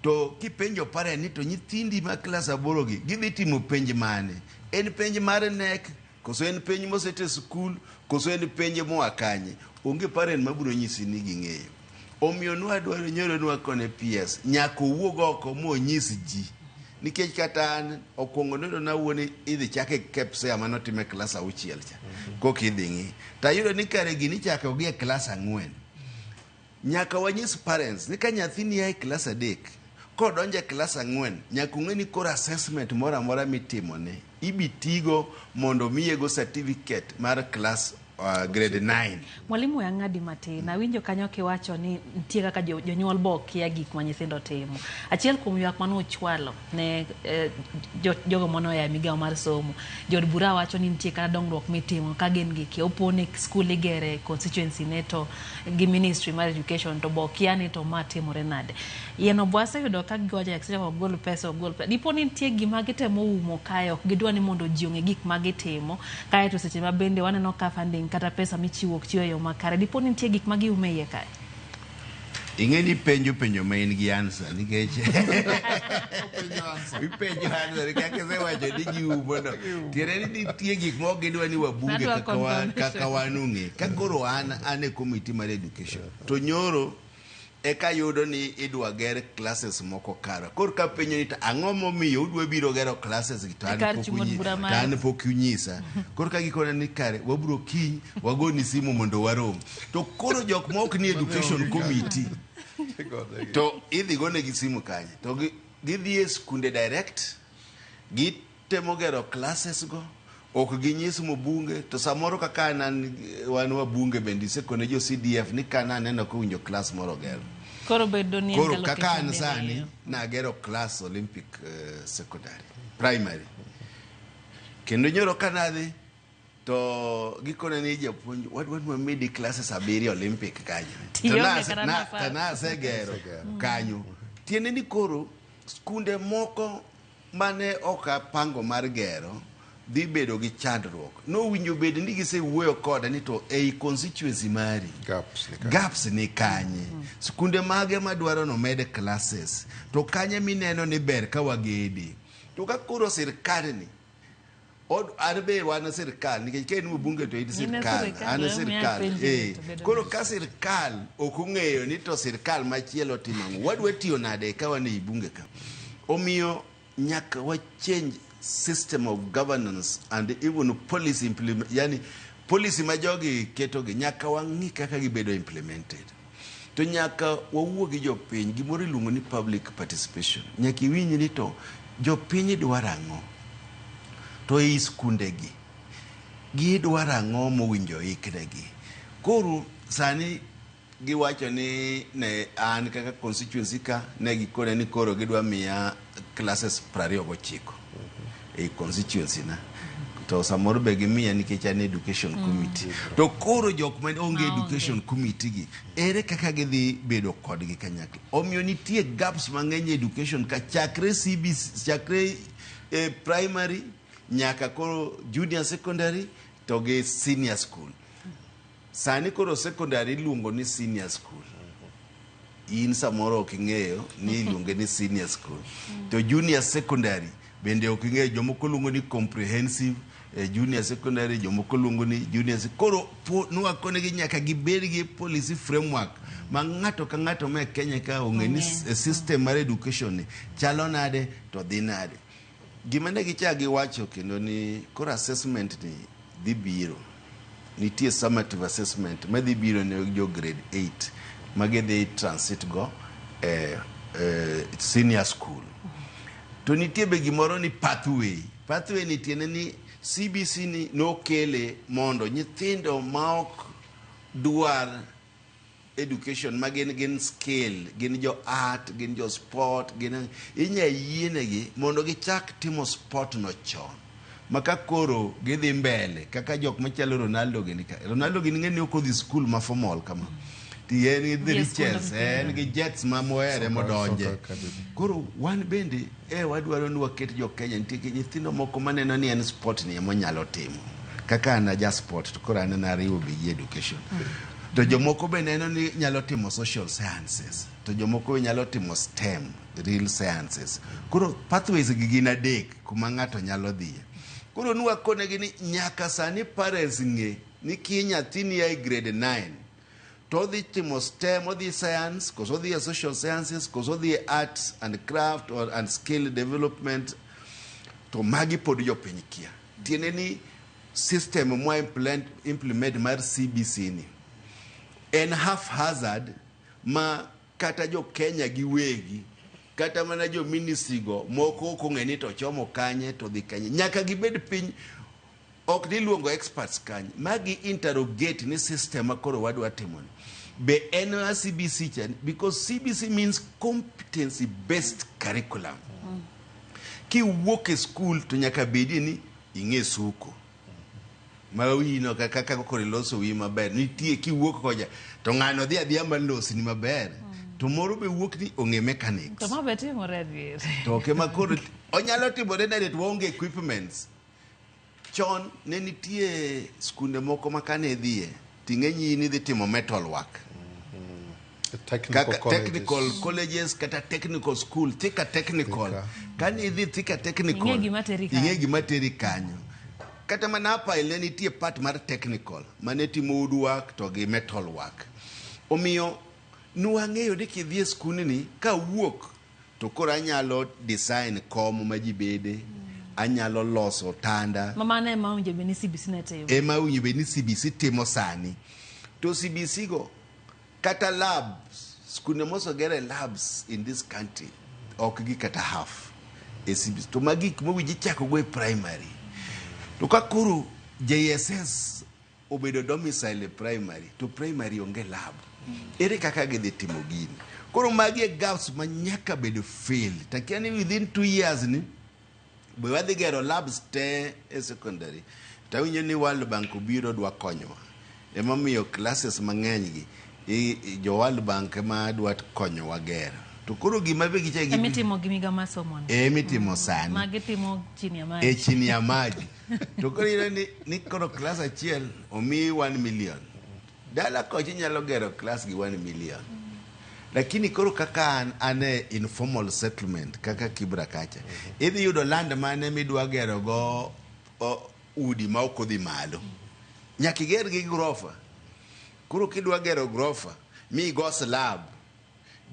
to kipenjo parent ni to nyithindi ma klas 8 gi gidhi timo penj mane en penj mar KNEC koso en penj mosete skul koso en penj moa kanye onge parent mabiro nyisi ni ging'eyo omiyo nwadwaro nyoro nwakone PS nyaka owuog oko monyis ji nikech kata an okwongo noyudo nawuo ni idhi chak e KPSEA manotim e klas 6 cha koka idhi ng'i tayudo ni kare gini ichako gi e klas 4 nyaka wanyis parents ni ka nyathini a e klas 3 kodonjo e klas 4 nyaka ong'e ni koro assessment moro amora mitimone ibi tigo mondo miyego certificate mar klas grade 9. Mwalimu we ang'adi matin. Awinjo kanyo kiwacho ni nitie kaka jonyuol bo kia gik ma nyithindo timo. Achiel kuom ywak mane uchwalo ne jogo mane oa e migawo mar somo, jood bura wacho ni nitie kata dongruok mitimo ka gin gi kia. Opo ni skul igere constituency ne to gi ministry mar education to bo kia ni to ma timore nade. Yien obwa aseyudo ka giwacho ni seche ogol pesa ogol pesa. Dipo ni nitie gima gitemo umo kae ok gidwa ni mondo ji ong'e gik ma gitimo. Kae to seche ma bende waneno ka funding kata pesa michiwo ok chiw e yo makare. Dipo ni nitie gik ma giumo e iye kae. Ing'e ni penjo penjo ma in gi answer nikech ipenjo answer nikech kaka isewacho ni giumo no tiende ni nitie gik ma ok gidwa ni wabunge Adwa kaka wan confirmation. kaka wan ong'e ka koro an e committee mar education to nyoro eka yudo ni idwa ger classes moko kara koro ka penjo ni to ang'o momiyo udwa biro gero classes gi to an Kar pok chung' od bura to mari. an pok unyisa koro ka gikona ni kare wabiro kiny wagoni simu mondo warom to koro jok ma ok ni education committee to idhi gonegi simu kanye to gidhi e skunde direct gitemo gero classes go ok ginyis mbunge to samoro kaka an wan wabunge bende isekone jo CDF ni ka naneno kowinjo class moro ger Koro bedo ni en koro ga kaka an location sani diriyo. nagero class Olympic secondary primary kendo nyoro ka nadhi to gikone ni japuonj wadwa ni wamedi classes 7 Olympic kanyo to Tionge kata nafas. to nasegero kanyo tiende ni koro skunde moko mane ok apango mar gero dhi bedo gi chandruok nowinjo bed ni gisewuoyo koda ni to ei constituency mari gaps ni kanye skunde mage madwaro nomed classes to kanye mineno ni ber ka wagede to ka koro sirkal ni an be wan sirkal nikech ka in mbunge to in In e sirkal sirkal, an omiyo sirkal apenji to bedo koro ka sirkal ok ong'eyo ni to sirkal machielo timo ang'o wadwa tiyo nade ka wan ei bunge ka omiyo nyaka wa change system of governance and even policy implement yani policy ma jogi ketogi nyaka wang'i kaka gibedo implemented to nyaka wawuo gi jopiny gimoro iluongo ni public participation nyaka iwinj ni to jopiny dwaro ang'o to ei skundegi gidwaro ang'o mowinjo iknegi koro sani giwacho ni ne an kaka constituency ka ne gikone ni koro gidwa miya classes 29 ei constituency na to samoro be gimiya nikech an education committee to koro jok ma onge education committee gi ere kaka gidhi bedo kodgi kanyakla omiyo nitie gaps mang'eny e education ka chakre CBC chakre primary nyaka koro junior secondary to gi senior school sani koro secondary iluongo ni senior school in samoro ok ing'eyo ni iluonge ni senior school to junior secondary bende ok ing'eyo jomoko luongo ni comprehensive junior secondary jomoko luongo ni junior koro nwakonegi nyaka gibed gi policy framework ma ng'ato ka ng'ato ma e Kenya ka ong'e ni system mar education ni chalo nade to dhi nade gima ne gichak giwacho kendo ni koro assessment ni dhi biro nitie summative assessment madhi biro ne jo grade 8 ma gidhi transit go senior school to nitie be gimoro ni pathway pathway ni tiende ni CBC ni nokele mondo nyithindo ma ok dwar education ma gin skill gin jo art gin jo sport gin inya yienegi mondo gichak timo sport no chon ma ka koro gidhi mbele kaka jok machalo Ronaldo gini ka Ronaldo gini ng'e ni ok odhi skul ma formal kama ti en gi the Dhi e skund riches mpira. en gi jets ma mohere modonje koro wan bende wadwaro ni waket jo Kenya nitie nyithindo moko maneno ni en sport ni ema onyalo timo kaka an aja sport to koro an nariwo be gi education to jomoko be neno ni nyalo timo social sciences to jomoko be nyalo timo STEM real sciences koro pathways gi gin adek kuma ng'ato nyalo dhiye koro nwakonegi ni nyaka sani parents ng'e ni ki nyathini ya e grade 9 to odhi timo STEM odhi science koso odhi e social sciences koso odhi e arts and craft or and skill development to magi pod jopiny kia tiende ni system mwa implement mar CBC ni en haphazard ma kata jo Kenya giwegi kata mana jo ministry go moko ok ong'e ni to chomo kanye to dhi kanye nyaka gibed piny Ok ni luongo experts kanyo, magi interrogate ni system ma koro wadwa timoni be en ma CBC cha, because CBC means competency based curriculum. Kiwuok e skul to nyaka bedie ni ing'e suko ma wino kaka koro iloso wiyi maber nitie. Kiwuok kocha to ng'ano dhi adhiya malosni maber, to moro be wuok ni ong'e mechanics. To ma be timore adier? To ok ema koro onyalo timore nade to waonge equipments? Chon ne nitie skunde moko ma kane idhiye ting'e nyi ni idhi timo metal work. Technical Kaka colleges. Technical colleges kata technical school, Thika Technical. Kane idhi Thika Technical, Ing'e gima teri kanyo. Ing'e gima teri kanyo. Kata mana Apail ne nitie part mar technical mane timo woodwork to gi metal work. Omiyo nwang'eyo ni kidhi e skundni kawuok to koro anyalo design kom ma ji bede, anyalo loso tanda. Ma mano ema owinjo bed ni CBC ne timo. Ema owinjo bed ni CBC timo sani. To CBC go kata labs, skunde mosegere labs in this country ok gi kata half e CBC. To magi gik mowinjo ichako go e primary. To ka koro JSS obedo domicile e primary, to primary onge lab, ere kaka gidhi timo gini? Koro magi e gaps ma nyaka bed fill. Takia ni within 2 years ni be wadhi gero labs te e secondary. Tawinjo ni World Bank obiro dwa konyowa, emomiyo classes mang'eny gi jo World Bank ema dwa konyowa gero. To koro gima be gichak Emitimo gi migao mar somo ni. Emitimo sani. Ma gitimo chini ya maji. E chini ya maji. To koro iyudo ni koro klas achiel omiyi 1 million. Dala kocha inyalo gero klas gi 1 million, lakini koro kaka an e informal settlement kaka Kibra kacha, idhi yudo land mane midwa gero go udi ma ok odhi malo, nyaka iger gi grofa. Koro kidwa gero grofa mi igo slab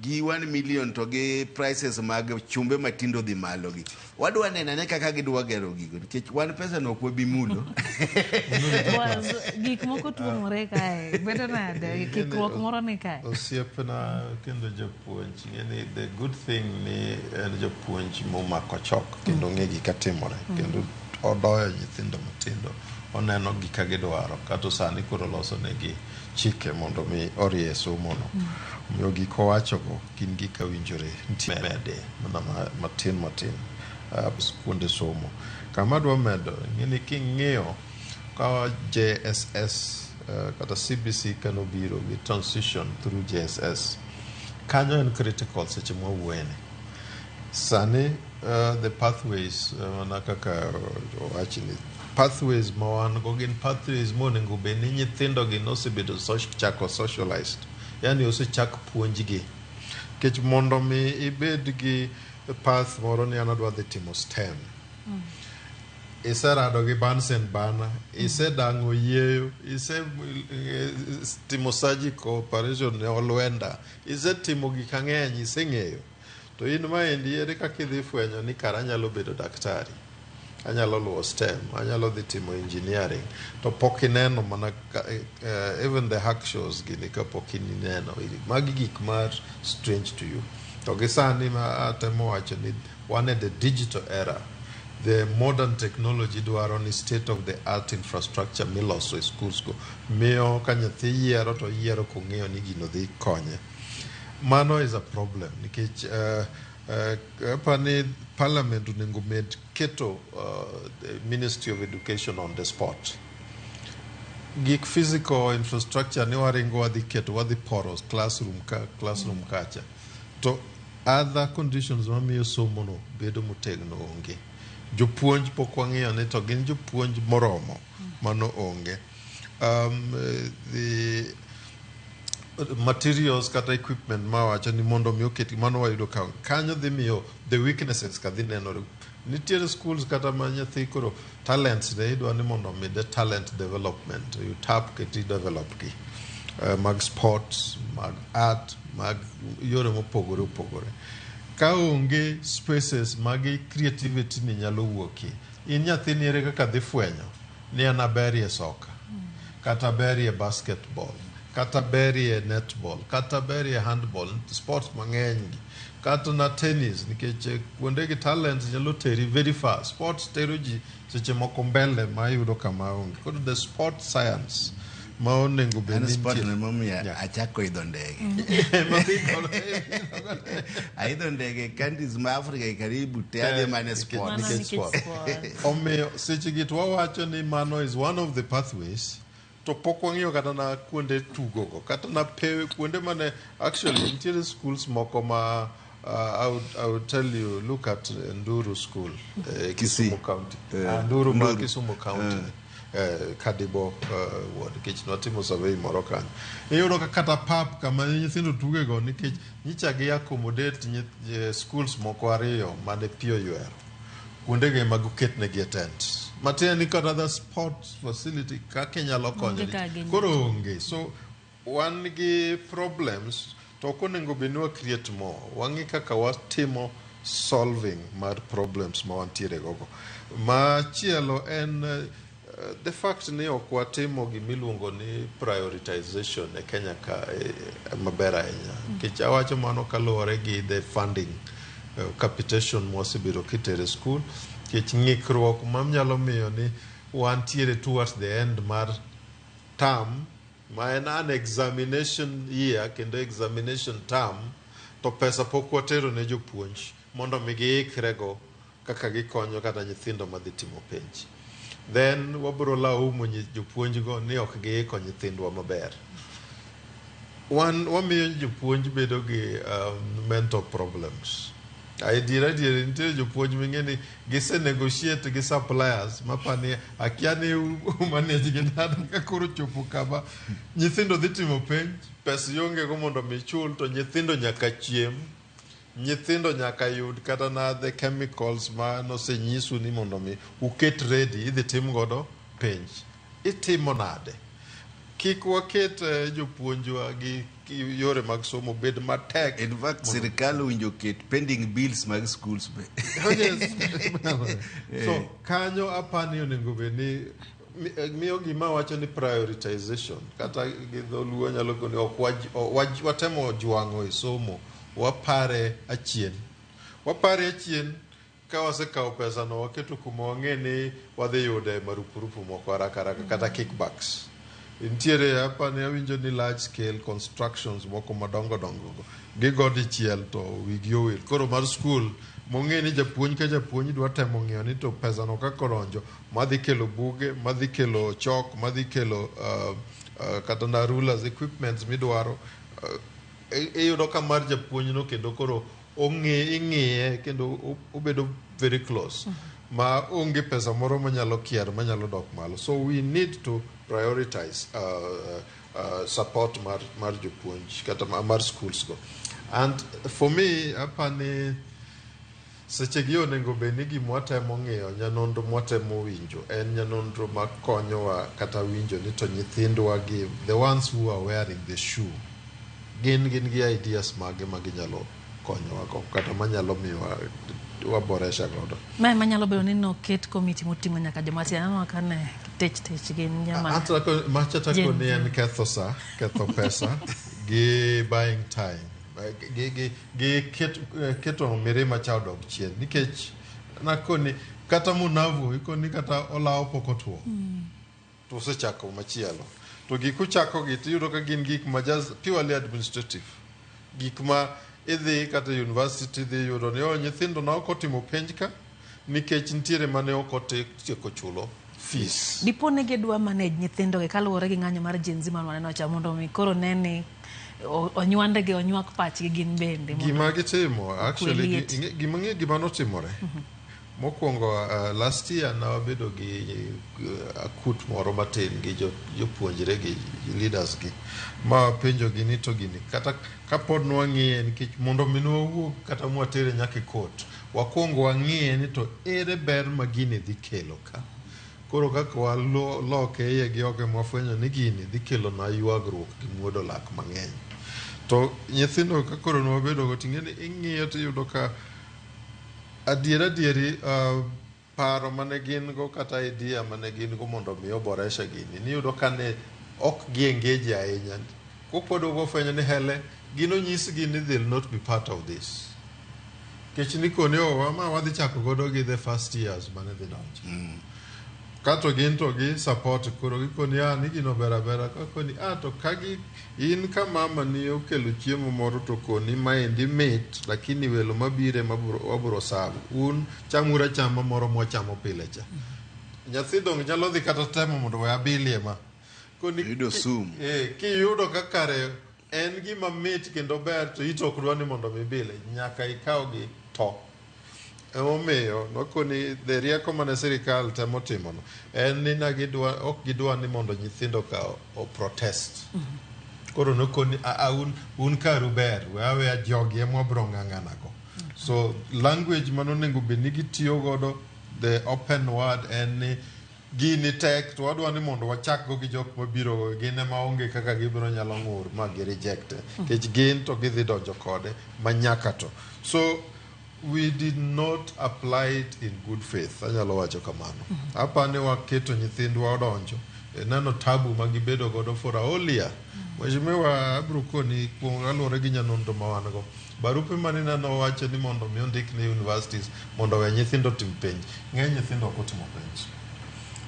gi 1 million, to gi prices mag chumbe matindo dhi malo gi, wadwa neno ane kaka gidwa gero gigo, nikech wan pesa no ok wabi mulo. Gik moko tuomore kae, bedo nade? Kikruok moro ni kae. Osiepna kendo japuonj, ng'eni the good thing ni en japuonj momako chok kendo ng'e gika timore kendo odoyo nyithindo matindo, oneno gika gidwaro. Kato sani koro loso negi chike mondo mi orie somono. Omiyo gik owachogo gin gik awinjore nitie mede mana matin matin kuonde somo. Kama adwa medo, ing'eni king'iyo ka JSS kata CBC kanobiro gi transition through JSS kanyo en critical seche mwawuoyeni sani. The pathways, mana kaka owachni, pathways ma wan go gin pathways monego bed ni nyithindo gi nosebedo chako socialized, yani osechak puonjgi, nikech mondo mi ibed gi path moro ni an adwa dhi timo STEM, iserado gi Bunsen burner, isedang'o yieyo, ise timo surgical operation ne olwenda, isetimo gik ang'eny, iseng'eyo. To in maendi ere kaka idhi fwenyo ni kara anyalo bedo daktari, anyalo luwo STEM, anyalo dhi timo engineering, to pok ineno mana even the hackshaws gini kapok ineno? Magi gik mar strange to you. To gi sani ma atemo wacho ni wan e the digital era, the modern technology dwaro ni state of the art infrastructure miloso e schools go miyo ka nyathi yiero to yiero kong'eyo ni gino dhi konye. Mano is a problem nikech apani parliament onego med keto the Ministry of Education on the spot. Gik physical infrastructure ni waringo wadhi keto, wadhi poro classroom ka classroom kacha, to other conditions mamiyo somo no bedo motegno onge. Jopuonj pok wang'iyo ni to gin jopuonj moromo, mano onge. The materials kata equipment mawacho ni mondo mi oket mano wayudo ka kanyo dhi miyo the weaknesses ka dhi nenore. Nitiere schools kata ma nyathi koro talents ne idwa ni mondo omede talent development, you tap keti develop gi mag sports, mag art, mag yore mopogore opogore. Ka onge spaces magi creativity ni nyalo wuokie, in nyathini ere kaka dhi fwenyo ni an aberie soka kata aberie basketball? Kata berie netball, kata berie handball, sports mang'eny gi. Kata na tennis, nikech kuonde gi talents nyalo teri very far. Sports tero ji seche moko mbele ma iyudo kama onge. Koro the sport science ma onego bed An ni sport nitie. no emomiyo achako idho ndege. Aidho ndege countries ma Africa karibu te adhi mana e sport. Nikech sport. Omiyo seche gi to wawacho ni mano is one of the pathways to pok wang'iyo kata na kuonde tugo go kata na pewe kuonde mane actually nitiere schools moko ma I would tell you, look at Nduru School, Kisumu County. Nduru ma Nduru. Kisumu County, Kadibo ward, nikech nwatimo survey moro kanyo. Iyudo ka kata pap kama nyithindo tugego, nikech nyicha gi accommodate schools moko ariyo mane pi oywero kuondego ema giketnegi e tent, matiende ni kata the sports facility kaka inyalo konyo Onge kaka ginyalo. Koro onge. So wan gi problems to ok onego bed ni wa create more. Wang'i kaka watimo solving mar problems ma wantiere gogo. Machielo en the fact ni ok watimo gimiluongo ni prioritization e Kenya ka maber ahinya, nikech awacho mano kaluwore gi the funding, capitation mwasebedo kitere school, nikech ng'ikruok manyalo miyo ni wantiere towards the end mar term ma en an examination year kendo examination term, to pesa pok watero ne jopuonj mondo mi giikrego kaka gikonyo kata nyithindo madhi timo penj. Then wabiro laumu jopuonjgo ni ok giiko nyithindwa maber. Wan wamiyo jopuonj bedo gi mental problems. Adier adier, nitie jopuonj ming'e ni gise negotiate gi suppliers mapani akia ni manage gi nade ka koro chopo kama nyithindo dhi timo penj, pesa ionge go mondo mi chul, to nyithindo nyaka chiem, nyithindo nyaka yud kata na the chemicals ma nosenyisu ni mondo mi uket ready idhi tim godo penj. Itimo nade? Kik waket jopuonjwa gi yore mag somo bed matek. In fact, sirikal owinjo ket pending bills mag schools be. Oh, yes. So kanyo apani onego bed ni miyo gima wacho ni prioritization, kata gi dholuo nyalo koni ok watemo jwang'o e somo, wapare achien, wapare achien. Ka wasekawo pesa no waketo kuma wang'e ni wadhi yude marupurupu moko haraka haraka kata kickbacks nitiere. Apani awinjo ni large scale constructions moko madongo dongo go gigo dichiel to wigi owil. Koro mar school mong'e ni japuonj ka japuonj dwa temo ng'iyo ni to pesa no kaka odonjo madhi kelo buge, madhi kelo chok, madhi kelo kata na rulers, equipments midwaro, iyudo ka mar japuonj no kendo koro ong'e ing'iye kendo obedo very close ma onge pesa moro manyalo kier manyalo dok malo. So we need to prioritize support mar jopuonj kata mar schools go. And for me, apani seche gi onego bed ni gima watemo ng'iyo, nyanonro mwatemo winjo en nyanonro makonyowa kata winjo ni to nyithindwa gi, the ones who are wearing the shoe, gin gi ideas mage ma ginyalo konyowa go kata manyalo miyo waboresha godo. Mae manyalo bedo ni noket komiti moting'o nyaka joma tindo. Aneno ka ne tech tech gin joma Macha tako Gen ni Z. en ketho sa, ketho pesa gi buying time gi keto mirima cha odok chien, nikech nakoni kata munavu ikoni kata olawo pok otuo to osechako machielo, to gik uchako gi tiyudo ka gin gik ma just purely administrative, gik ma idhi kata university idhi yudo ni oh, nyithindo na ok otimo penj ka nikech nitiere mane ok otieko chulo fees. Dipo ni gidwa manage nyithindogi kaluwore gi ng'anyo mar Gen Z man waneno cha, mondo mi koro ne ni onywandgi onywak pachgi gin bende mondo Gima gitimo actually liet. Gima ng'e gima notimore mokwongo, last year nawabedo gi akut moro matin gi jopuonjre gi leaders gi ma wapenjogi ni to gini kata kapod nwang'iye, nikech mondo mi nwawuog kata mwatere nyaka e court, wakwongo wang'iye ni to ere ber ma gini dhi kelo ka. Koro kaka waloke iye gi oko, mwafwenyo ni gini dhi kelo na ywagruok gi muodo lak mang'eny. To nyithindo ka koro nwabedo go, ting'e ni ing'iyo tiyudo ka adier adieri, paro mane gin go kata idea mane gin go mondo mi oboresha gini, niyudo ka ne ok gi engage ahinya. Kokwaduogo wafwenyo ni hele gin onyisgi ni they'll not be part of this. Nikech nikoni owa ma wadhi chako godo gi the first years mane dhi donjo. Kato gin to gi support koro gikoni a ni gino ber abera kakoni a to kagi in ka mama ni okelo chiemo moro to koni maendi mit lakini welo mabire mabro wabro savo un chamuru achama moro mwachamo pile cha. Nyathi dong nyalo dhi kata temo mondo we abilie ma. Koni Yudo sum. Kiyudo ka kare en gima mit kendo ber to it ok dwa ni mondo mibile nyaka ikaw gi to. Emomiyo nokoni the rieko mane sirikal temo timono en ni na gidwa ok gidwa ni mondo nyithindo ka o protest. Koro nokoni a, a, un karu ber we aweya jogi ema wabro ng'ang'ana go. So language manonego bed ni gitiyo godo the open word en ni gini tek to wadwa ni mondo wachak go gi jok mabiro go gin ema onge kaka gibiro nyalo ng'ur ma gi reject nikech gin to gidhi donjo kode ma nyaka to. So we did not apply it in good faith anyalo wacho kamano. Apani waketo nyithindwa odonjo neno tabu ma gibedo godo for a whole year. Mheshimiwa abro koni kuom kaluwore gi nyanonro ma wan go barupe mane neno wacho ni mondo mi ondik ne universities mondo owe nyithindo otim penj ng'eny nyithindo ok otimo penj.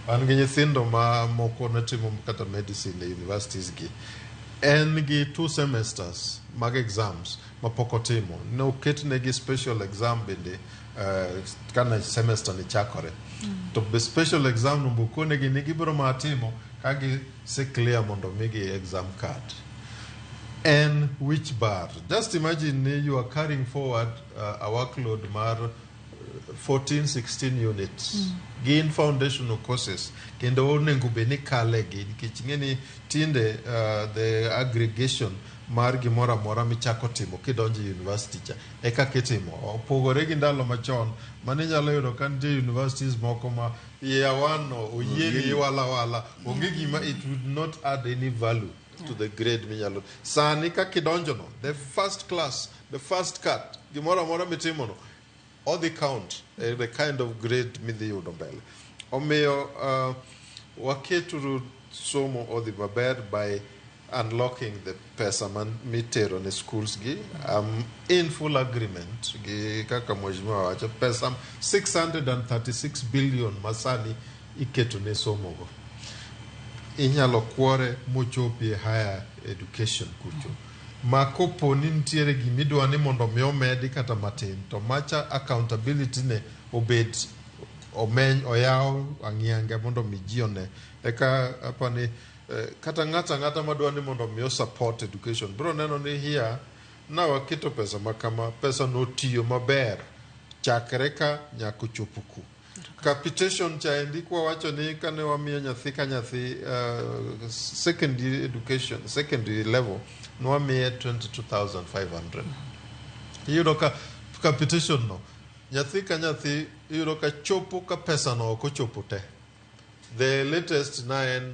Wan gi nyithindo ma moko ne timo kata medicine e universities gi en gi 2 semesters mag exams mapok otimo ne oketnegi special exam bende kane semester ni chakore. To be special exam no bokonegi ni gibiro mana timo ka gise clear mondo migi exam card. En which bar? Just imagine ni you are carrying forward a workload mar 14 16 units. Gin foundational courses kendo onego bed ni kale gi nikech ing'e ni tinde the aggregation mar gimoro amora michako timo kidonjo e university cha e kaka itimo opogore gi ndalo machon mane inyalo yudo ka nitie universities moko ma year one no oyieni iwala wala onge gima it would not add any value to the grade minyalo sani kaka idonjo no the first class the first cut gimoro amora mitimo no odhi count the kind of grade midhi yudo mbele. Omiyo waketuru somo odhi maber by unlocking the pesa man mitero ne schools gi. I'm in full agreement gi kaka mheshimiwa wacho pesa 636 billion masani iketo ne somo go inyalo kwore mochopi e higher education kucho ma kopo ni nitiere gimidwa ni mondo mi omedi kata matin to macha accountability ne obed omeny oyaw ang'iange mondo mi ji one eka apani kata ng'ato ang'ata madwa ni mondo mi o support education bro neno ni here na waketo pesa ma kama pesa no tiyo maber chakre ka nyaka ochopo ku. Capitation cha endi kwa wacho ni kane wamiyo nyathi ka nyathi secondary education secondary level nwamiye 22,500. Iyudo ka capitation no nyathi ka nyathi iyudo ka chopo ka pesa no ok ochopo te. The latest na en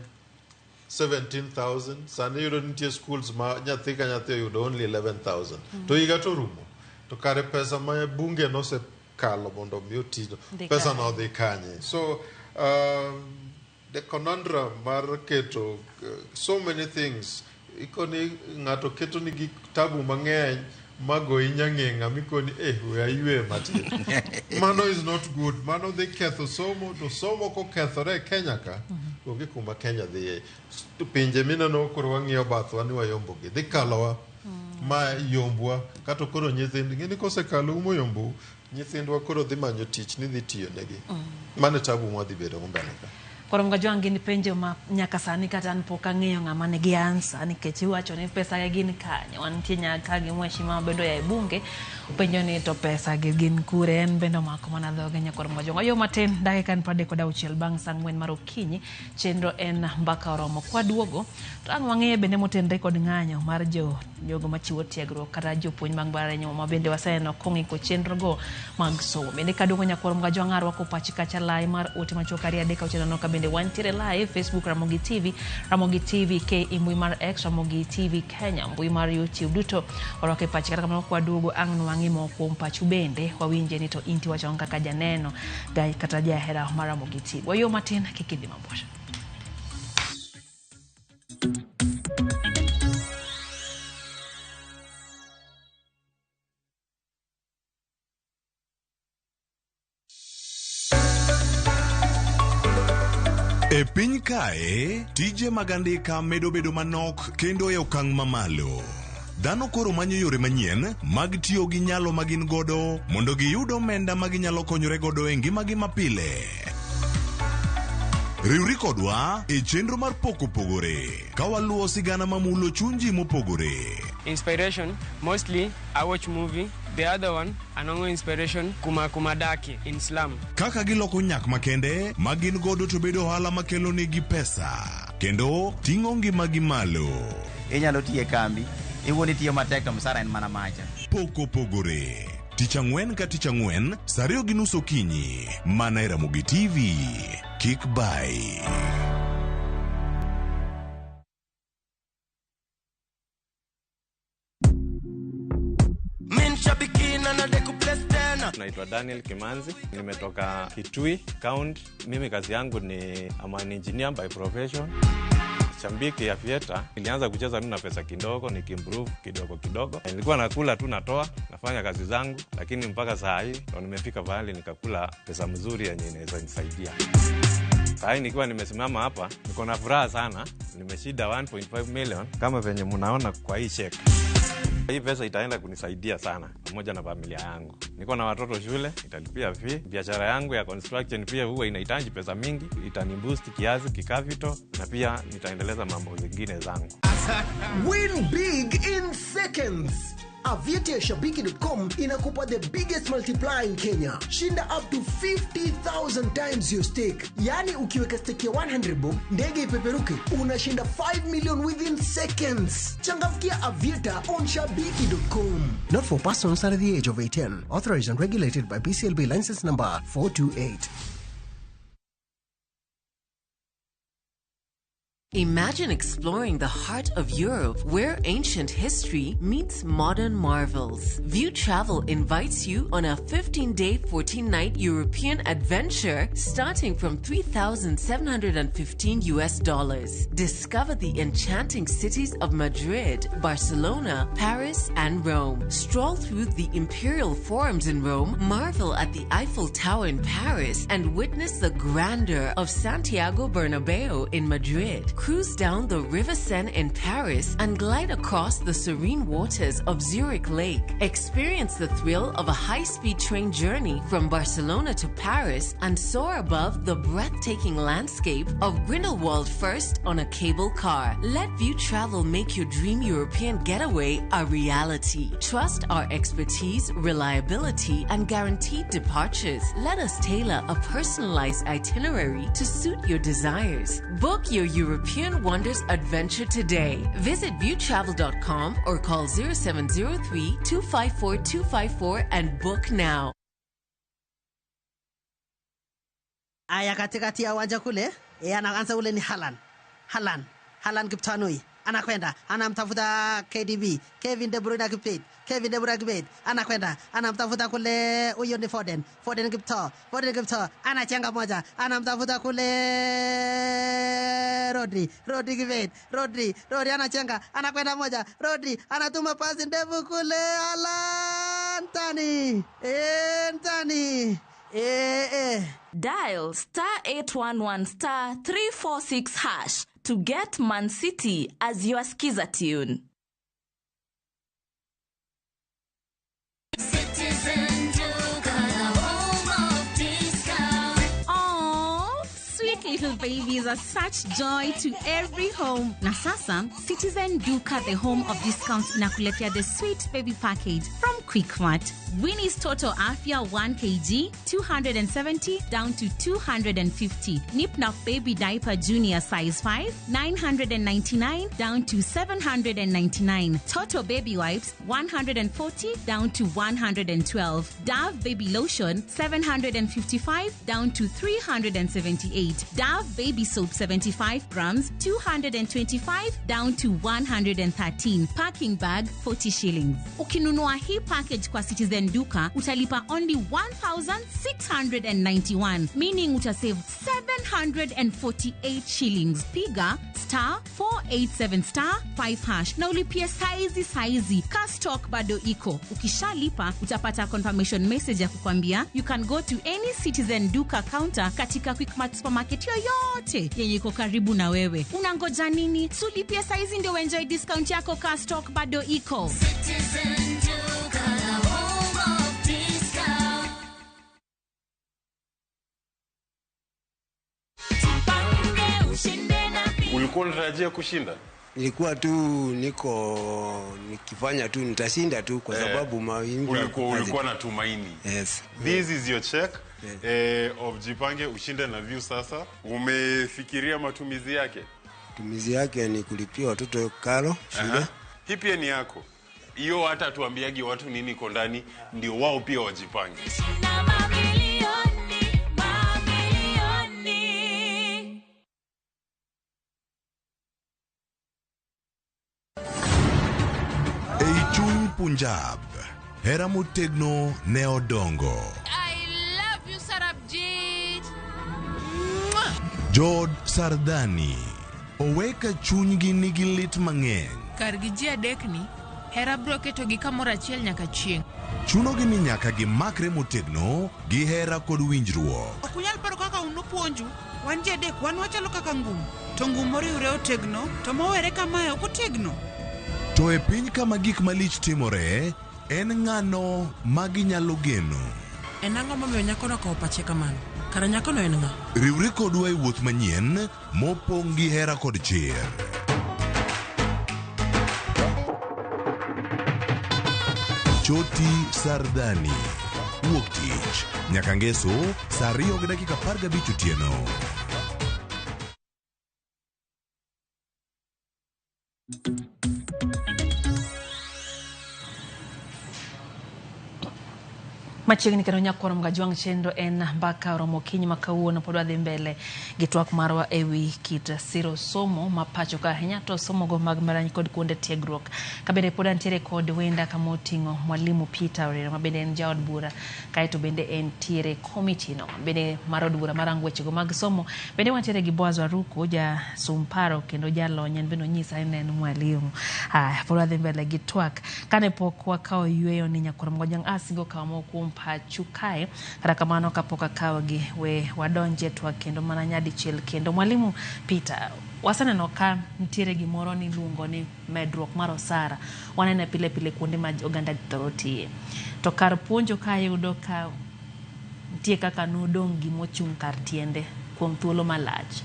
17,000 sani iyudo nitie schools ma nyathi ka nyathi oyudo only 11,000 to higa to rumo to kare pesa ma bunge nosekalo mondo mi otino pesa no odhi kanye. So the conundrum mar keto so many things ikoni ng'ato keto nigi tabu mang'eny mago inyang'eng'a mikoni we aywe matin. Mano is not good. Mano dhi ketho somo to somo kokethore e Kenya ka onge kuma Kenya dhiye. Pinje mineno koro wang'iyo bathwa ni wayombogi dhi kalowa ma yombwa kata koro nyithind ng'eni kosekalo moyombo nyithindwa koro dhi manyo tich ni dhi tiyo negi. Mano e tabu mwadhi bedo go mbele ka. Koro Mgajwang' gin penjo ma nyaka sani kata an pok ang'eyo ng'ama nigi answer nikech iwacho ni pesa gi gin kanye. Wantie nyaka gi mheshimiwa bende oa e bunge openjo ni to pesa gi gin kure en bende omako mana dhoge nyakwar Mgajwang'. Oyo matin dakika en 36 bang' saa 4 mar okinyi chenro en mbaka oromo. Kwaduogo to ang' wang'eyo bende motenre kod ng'anyo mar jogo machiwo tiegruok kata jopuonj mag mbalariany ma bende waseneno kong'iko chenro go mag somo. Bende kaduogo nyakwar Mgajwang' arwako pachi kacha lai mar ote machuok 2 3 6 5 ka bende wantiere live Facebook Ramogi TV, Ramogi TV K e mbui mar X, Ramogi TV Kenya, mbui mar YouTube duto orwako e pachi. Kata kamano kwaduogo ang' nwang'i moko kuom pachu bende wawinje ni to inti wacho kaka janeno kata jahera mar Ramogi TV. Wayo matin kik idhi mabor. E piny kae, tije mag andika medo bedo manok kendo e okang' mamalo. Dhano koro manyo yore manyien mag tiyo gi nyalo ma gin godo mondo giyud omenda ma ginyalo konyore godo e ngimagi mapile. Riwri kodwa e chenro mar Pok Opogore ka waluwo sigana mamulo chuny ji mopogore. Inspiration, mostly I watch movie. The other one, anongo inspiration kuma kumadaki in slum. Kaka giloko nyak makende ma gin godo to bedo ohala makelo negi pesa kendo ting'o ngimagi malo. Inyalo tiyo e kambi, iwuon itiyo matek to msara en mana macha. Pok Opogore. Tich ang'wen ka tich ang'wen, saa 2:30 okinyi, mana e Ramogi TV. Kik bai. Min shabiki na nadeku place tena. Naitwa Daniel Kimanzi, nimetoka Kitui County. Mimi kazi yangu ni I'm an engineer by profession. Shambiki ya Aviator, nilianza kucheza tu na pesa kidogo, nikiimprove kidogo kidogo. Nilikuwa nakula tu natoa, nafanya kazi zangu, lakini mpaka saa hii ndo nimefika pahali nikakula pesa mzuri yenye inaweza nisaidia. Saa hii nikiwa nimesimama hapa, niko na furaha sana, nimeshinda 1.5 million kama venye mnaona kwa hii check. Hii pesa itaenda kunisaidia sana pamoja na familia yangu. Niko na watoto shule, italipia fee. Biashara yangu ya construction pia huwa inahitaji pesa mingi, itaniboost kiasi kikapital na pia nitaendeleza mambo zingine zangu. Win big in seconds. Aviator Shabiki.com inakupa the biggest multiplier in Kenya. Shinda up to 50,000 times your stake. Yani ukiweka stake ya 100 bob, ndege ipeperuke, unashinda 5 million within seconds. Changamkia Aviator on Shabiki.com. Not for persons under the age of 18. Authorized and regulated by BCLB license number 428. Imagine exploring the heart of Europe where ancient history meets modern marvels. View Travel invites you on a 15-day, 14-night European adventure starting from $3,715 US. Discover the enchanting cities of Madrid, Barcelona, Paris, and Rome. Stroll through the imperial forums in Rome, marvel at the Eiffel Tower in Paris, and witness the grandeur of Santiago Bernabeu in Madrid. Cruise down the River Seine in Paris and glide across the serene waters of Zurich Lake. Experience the thrill of a high-speed train journey from Barcelona to Paris and soar above the breathtaking landscape of Grindelwald first on a cable car. Let View Travel make your dream European getaway a reality. Trust our expertise, reliability, and guaranteed departures. Let us tailor a personalized itinerary to suit your desires. Book your European Wonders adventure today. Visit viewtravel.com or call 0703 254 254 and book now. Aya, katikati ya uwanja kule anaanza ule ni Haaland. Haaland, Haaland Kiptanui anakwenda anamtafuta KDB, Kevin De Bruyne Kipet, Kevin De Bruyne Kipet anakwenda anamtafuta kule, huyo ni Foden, Foden Kipto, Foden Kipto anachenga moja, anamtafuta kule Rodri, Rodri Kipet, Rodri, Rodri anachenga, anakwenda moja, Rodri anatuma pasi ndefu kule Haaland, tani, tani. Dial star 811 star 346 hash to get Man City as your skiza tune. Citizen Duka, the home of discount. Aww, sweet little babies are such joy to every home. Na sasa, Citizen Duka, the home of discounts, inakuletea the sweet baby package from Quickmart. Winnie's Total Afya 1 kg, 270 down to 250. Nip Nap Baby Diaper Junior size 5, 999 down to 799. Toto Baby Wipes, 140 down to 112. Dove Baby Lotion, 755 down to 378. Dove Baby Soap 75 grams, 225 down to 113. Packing bag, 40 shillings. Ukinunua hii package kwa Citizen Citizen Duka utalipa only 1691, meaning utasave 748 shillings. Piga star 487 star 5 hash na ulipie saizi saizi, ka stock bado iko. Ukishalipa utapata confirmation message ya kukwambia you can go to any Citizen Duka counter katika Quickmart supermarket yoyote yenye iko karibu na wewe. Unangoja nini? Sulipie saizi ndio uenjoy discount yako, ka stock bado iko. Citizen Duka, the home of discount. Ulikuwa unatarajia kushinda? Nilikuwa tu niko nikifanya tu nitashinda tu kwa sababu mawimbi Ulikuwa na tumaini. Yes. This is your check of Jipange Ushinde na View sasa. Umefikiria matumizi yake? Matumizi yake ni kulipia watoto karo shule. Aha. Hii pia ni yako. Hiyo hata tuambiagi watu nini iko ndani ndio wao pia wajipange. Mamilioni, mamilioni. Ei chuny Punjab, hera motegno ne odongo. I love you, Sarabjit. Mwah. Jood Sardani oweka chunygi nigi lit mang'eny. Kargi ji adekni, hera biro ketogi kamoro achiel nyaka chieng'. Chunogi ni nyaka gimakre motegno gi hera kod winjruok. Ok unyal paro kaka un upuonju. Wan ji adek, wan wachalo kaka ngum. To ngum moriwre otegno, to mowere kamae ok otegno. To e piny kama gik malich timore, en ng'ano ma ginyalo geno? En ang'o momiyo nyakono okawo pache kamano? Kara nyakono en ng'a? Riwri kodwa e wuoth manyien mopong' gi hera kod chir. Choti Sardani. Wuok tich nyaka ngeso saa 2:15 otieno. Machiegni kendo nyakwar Mgajwang' chenro en mbaka oromo okinyi ma kawuono pod wadhi mbele gi twak marwa ewi kit siro somo ma pacho ka ahinya to somo go mag mbalariany kod kuonde tiegruok. Ka bende pod antiere kod wenda kama oting'o Mwalimu Peter Orero ma bende en jaod bura kaeto bende entiere komiti no bende mar od bura marango wechego mag somo. Bende wantiere gi Boaz Waruku ja sumparo kendo jalony en bende onyisa ni en mwalimu. Haya, pod wadhi mbele gi twak. Kane pok wakawo yweyo ni nyakwar Mgajwang' asingo kawo moko kuom pachu kae kata kamano kapok akawogi we wadonje twak kendo mana nyadichiel kendo. Mwalimu Peter, waseneno ka nitiere gimoro niluongo ni medruok mar osara, wanene pile pile kuonde ma oganda thoro tiye, to kar puonjo ka yudo ka nitie kaka nodong' gimochung' kar tiende kuom thuolo malach.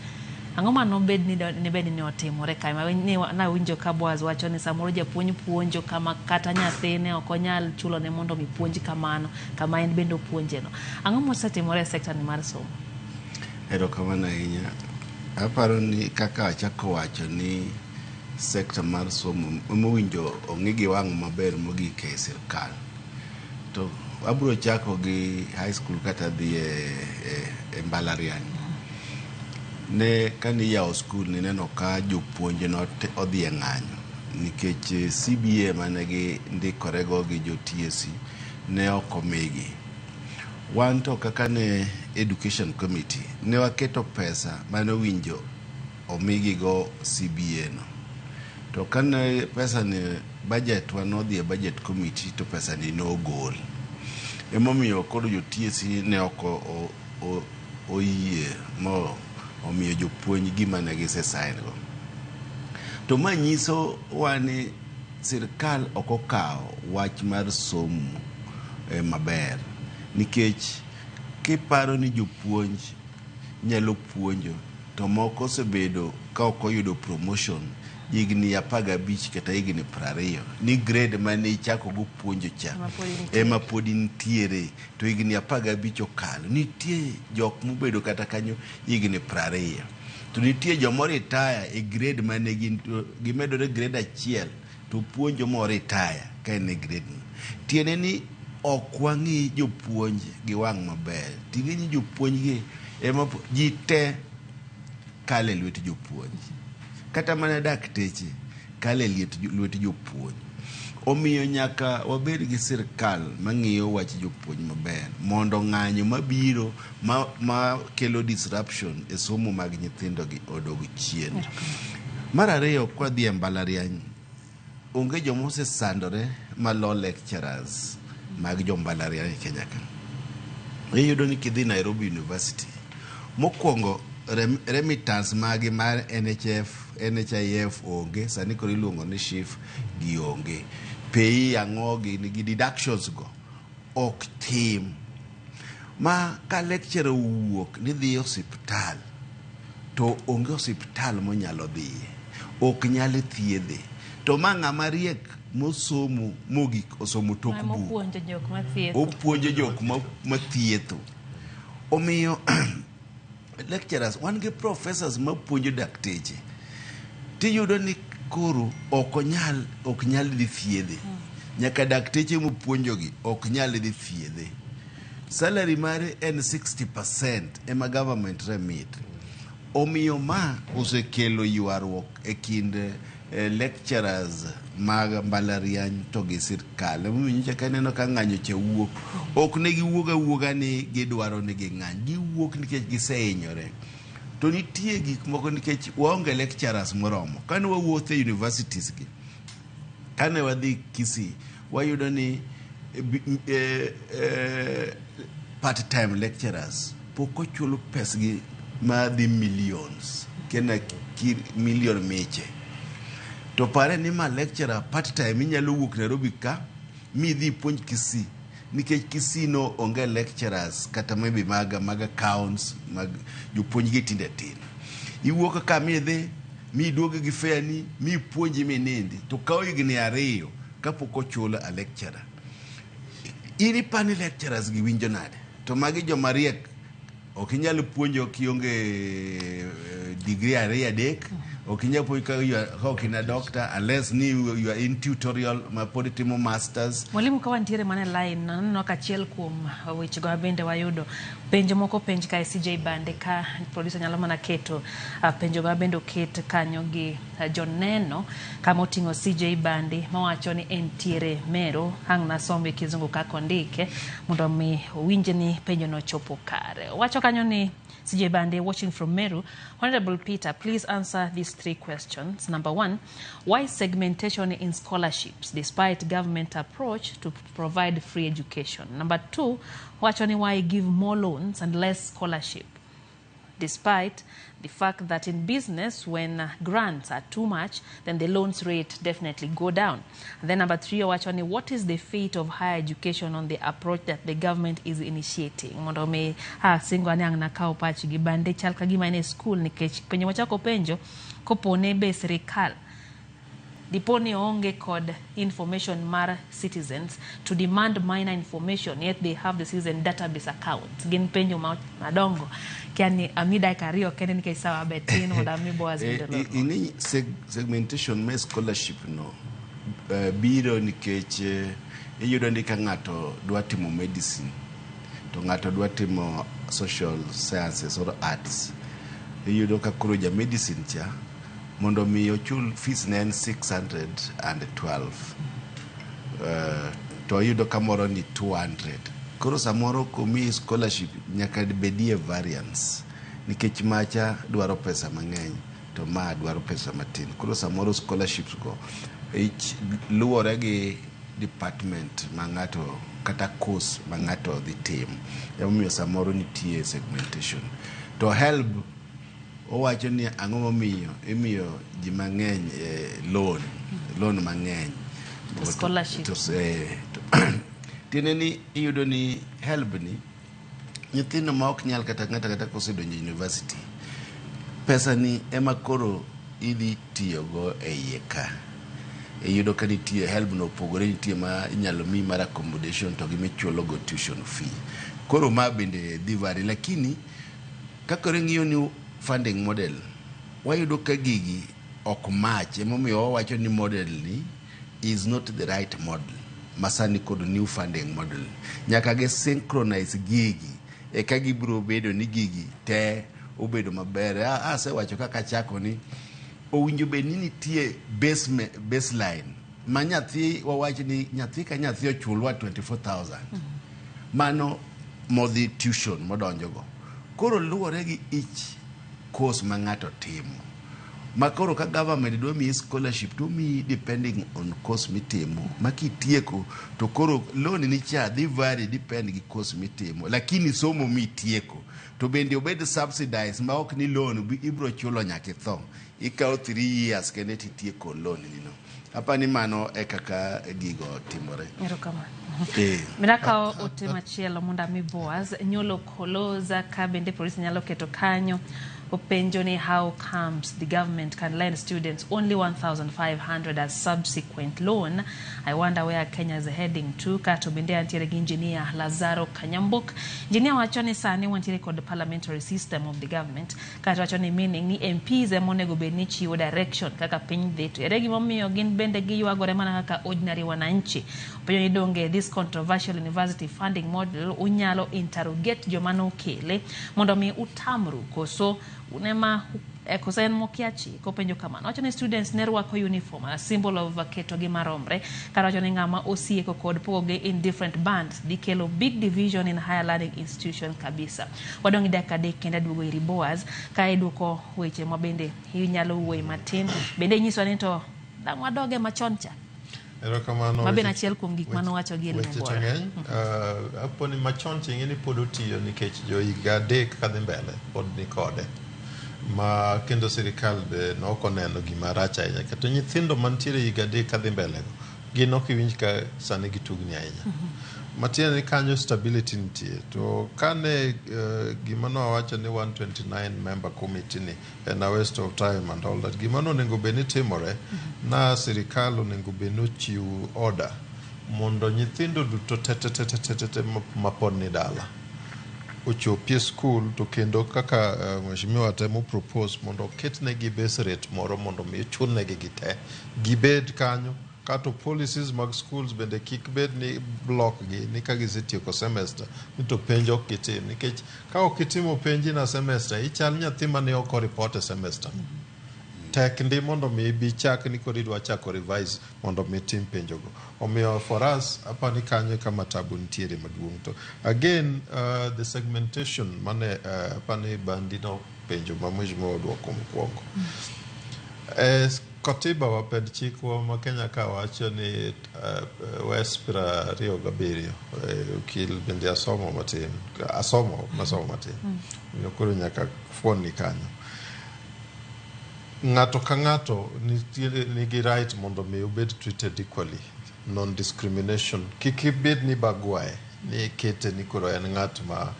Ang'o manobed ni nibed ni otimore kae? Nawinjo ka Boaz wacho ni samoro japuonj puonjo kama kata nyathine ok onyal chulone mondo mi puonj kamano kama en bende opuonjeno. Ang'o mosetimore e sekta ni mar somo? Erokamano ahinya. Aparo ni kaka achako wacho ni sekta mar somo emowinjo ong'i gi wang' maber mogik e sirkal. To abiro chako gi high school kata dhi e mbalariany. Ne kane iyawo skul nineno ka jopuonj odhi e ng'anyo nikech CBA mane gindikorego gi jo TSC ne ok omigi. Wan to kaka ne Education Committee ne waketo pesa mane owinjo omigigo CBA no. To kane pesa ni budget wa nodhi e budget committee to pesa ni nogol. Emomiyo koro jo TSC ne ok oyie mo omiyo jopuonj gima ne gise sign go. To ma nyiso wa ni sirkal ok okawo wach mar somo maber nikech kiparo ni jopuonj nyalo puonjo to moko osebedo ka ok oyudo promotion higni 15 kata higni 20 ni grade mane ichako go puonjo cha ema podi nitiere to higni 15 okalo. Nitie jok mobedo kata kanyo higni 20 to nitie joma retire e grade mane gimedore grade 1 to puonjo mo retire ka en e grade no. Tiende ni ok wang'i jopuonj gi wang' maber. Ting'e ni jopuonj gi ema ji te kale lwet jopuonj. Kata mana dakteche kale lwet jopuonj. Omiyo nyaka wabed gi sirkal mang'iyo wach jopuonj maber mondo ng'anyo mabiro ma, ma kelo disruption e somo mag nyithindogi odog chien. Mar ariyo, kwadhi e mbalariany, onge joma osesandore malo lecturers mag jo mbalariany e Kenya ka. Iyudo ni kidhi Nairobi University, mokwongo remittance magi mar NHF, NHIF onge, sani koro iluongo ni SHIF gi onge. Pay ang'o gini gi deductions go ok tim. Ma ka lecturer owuok ni dhi e osiptal, to onge osiptal monyalo dhiye, ok nyal thiedhe. To ma ng'ama riek mosomo mogik osomo tok buk. Mopuonjo jok mathietho. Opuonjo jok mathietho. Omiyo lecturers, wan gi professors mapuonjo dakteche. Tiyudo ni koro ok onyal ok nyal dhi thiedhe. Nyaka dakteche mopuonjogi ok nyal dhi thiedhe. Salary mare en 60% ema government remit. Omiyo ma osekelo ywaruok e kind lecturers mag mbalariany to gi sirkal. Emomiyo nyocha ka ineno ka ng'anyo cha wuok, ok ne giwuog awuoga ni gidwaro ni ging'any. Giwuok nikech gisehinyore. To nitie gik moko nikech waonge lecturers moromo. Kane wawuotho e universities gi, kane wadhi Kisii, wayudo ni part time lecturers pok ochul pesgi madhi millions kena million miche. To pare ni ma lecturer part time inyalo wuok Nairobi ka midhi ipuonj Kisii nikech Kisii no onge lecturers kata maybe mag accounts mag jopuonj gi tinde tin. Iwuok ka midhi miduog gi fare ni mipuonji minindi to kawo higni 2 kapok ochul a lecturer. In ipani lecturers gi winjo nade? To magi joma riek ok inyal puonjo kionge degree 2 3, ok inyal puonjo ka ok in a doctor unless ni you are in tutorial ma pod itimo masters. Mwalimu, ka wantiere mana e line, aneno ka achiel kuom wechego bende wayudo penjo moko penj ka CJ Bande ka producer nyalo mana keto penjo ma bende oket kanyo gi joneno kama oting'o CJ Bande mawacho ni entiere Meru ang' nasombe kizungu kaka ondike mondo mi owinj ni penjo no chopo kare. Owacho kanyo ni CJ Bande watching from Meru. Honorable Peter, please answer these 3 questions. Number 1, why segmentation in scholarships despite government approach to provide free education? Number 2, wacho ni why give more loans and less scholarship despite the fact that in business, when grants are too much, then the loans rate definitely go down. And then number 3, wacho ni what is the fate of higher education on the approach that the government is initiating? Mondo mi singo ane ang' nakawo pachgi bande chal ka gima en e school nikech penjo machako penjo kopone be sirikal dipo ni oonge kod information mar citizens to demand minor information, yet they have the citizen database accounts. Gin penjo madongo. Kiani ami dakika 2 kende nikech sawa be tin mondo ami Boaz bende olor. Ing'e segmentation mar scholarship no biro nikech iyudo ni ka ng'ato dwa timo medicine to ng'ato dwa timo social sciences or arts, iyudo ka koro ja medicine cha mondo mi ochul fees ne en 612, to iyudo ka moro ni 200. Koro samoro komiyi scholarship nyaka bedie variance nikech macha dwaro pesa mang'eny to ma dwaro pesa matin. Koro samoro scholarships go luwore gi department ma ng'ato kata course ma ng'ato dhi timo. Emomiyo samoro nitie segmentation. To HELB owacho ni ang'o momiyo imiyo ji mang'eny loan mang'eny To scholarship. Tiende ni iyudo ni HELB ni nyithindo ma ok nyal kata ng'ato kata kosedonjo e university, pesa ni ema koro idhi tiyogo e iye ka. Iyudo ka nitie HELB no opogore, nitie ma inyalo miyi mar accommodation to gi michulo go tuition fee. Koro ma bende dhi vary, lakini ka koro ing'iyo ni funding model, wayudo ka gigi ok match. Emomiyo wawacho ni model ni is not the right model masani kod new funding model. Nyaka gi synchronize gigi eka gibiro bedo ni gigi te obedo maber. Asewacho kaka achako ni owinjo bed ni nitie baseline Ma nyathi wawach ni nyathi ka nyathi ochulwa 24,000. Mano modhi tuition modonjogo. Koro luwore gi each course ma ng'ato timo. Ma koro ka government dwa miyi scholarship to miyi depending on course mitimo. Ma kitieko to koro loan ni cha dhi vary depend gi course mitimo. Lakini somo mitieko to bende obed subsidized ma ok ni loan ibro chulo nyaka itho. Ikawo 3 years kende titieko loan ni no. Apani mano e kaka gigo timore. Erokamano. Eh. Mirakawo ote machielo mondo ami Boaz Nyolo Koloza ka bende polisi nyalo keto kanyo openjo ni how comes the government can lend students only 1500 as subsequent loan. I wonder where Kenya is heading to. Kato bende antiere gi engineer Lazaro Kanyambok. Engineer wacho ni sani wantiere kod parliamentary system of the government. Kato wacho ni meaning ni MPs ema onego bed ni chiwo direction kaka piny dhi. To ere gimomiyo gin bende giywagore mana kaka ordinary wananchi. Openjo ni donge this controversial university funding model unyalo interrogate joma nokele mondo mi utamru koso unema koso en mokia chik. Openjo kamano. Owacho ni students ne rwako uniform a symbol of ketogi maromre. Kata wacho ni ng'ama osieko kod pogogi in different bands dhi kelo big division in higher learning institution kabisa. Wadong' gi dakika 3 kendo aduogo iri Boaz ka iduoko weche ma bende inyalo wuoye matin. Bende inyiswa ni to dang' wadoge machon cha. Erokamano. Ma bende achiel kuom gik manowacho gi Elimu Weche to Bora. ng'eny. Apo ni machon cha ing'e ni pod otiyo nikech jo higa 3 kadhi mbele pod ni kode. Ma kendo sirikal be nok oneno gima rach ahinya. Kata nyithindo mantiere higa 3 kadhi mbele go, gin ok iwinj ka sani gitugni ahinya. Matiende ni kanyo stability nitie. To kane gima nowacho ni 129 member committee ni en a waste of time and all that. Gima nonego bed ni timore na sirikal onego bed ni ochiw order mondo nyithindo duto te te te te te te ma pod ni dala ochopie skul to kendo kaka mheshimiwa temo propose mondo oketnegi base rate moro mondo mi ochulnegi gite gibed kanyo. Kato policies mag schools bende kik bed ni block gi ni ka gisetieko semester ni to penj ok gitim, nikech ka ok itimo penj na semester ichal nyathi mane ok oripot e semester no. Tek ndi mondo mi ibi chak ni koro idwa chako revise mondo mi tim penjogo. Omiyo for us apani kanyo kama tabu nitiere maduong'. To again the segmentation mane apani bandi no penjo ma mheshimiwa oduoko mokwongo. Katiba wa pend chikwa ma Kenya ka wacho ni wes 27 okil bende asomo matin, asomo masomo matin. Omiyo koro nyaka fuon ni kanyo. Ng'ato ka ng'ato nitiere nigi right mondo mi obed treated equally, non discrimination. Kik ibed ni bagwae ni ikete ni koro en ng'at ma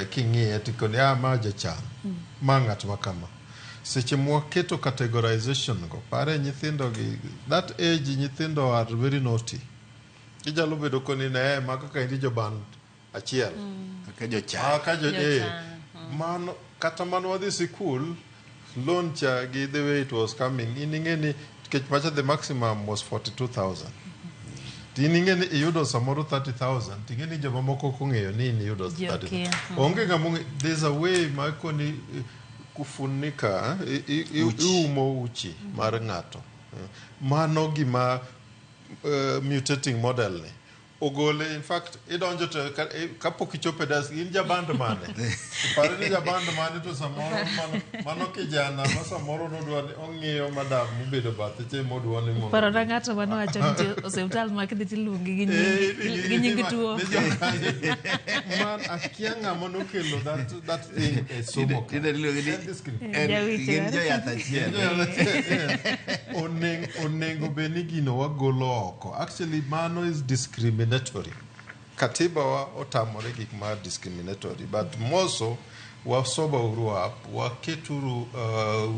king'iye tikoni ma jachan, ma ng'at ma kama. Seche mwaketo categorization go, pare nyithindo gi that age nyithindo are very naughty. Inyalo bedo koni ne ma kaka indi joban achiel. Kaka jochan. Ka jo, mano kata mano wadhi sikul loan cha gi the way it was coming in ing'e ni nikech macha the maximum was 42,000. To in ing'e ni iyudo samoro 30,000 to ing'e ni jomamoko ok ong'eyo ni in iyudo 30,000. Onge ng'ama ong'e, there's a way ma koni kufunika iumo uchi mar ng'ato. Mano gima mutating model ni ogole. In fact idonjo to kapok ichopo e desk in jaband mane, pare ni jaband mane to samoro mano kijana ma samoro nodwa ni ong'iyo madam mobedo bathe che modwa ni mondo Parona ng'ato manowacho ni nitie osiptal ma kidhi tiluongi gi nying tuo. Man akia ng'ama nokelo that thing e somo ka. Gin joyath achiel. Onego bed ni gino wagolo oko. Actually mano is discriminatory. Katiba wa otamore gik ma discriminatory, but moso wasoba uru up, waketuru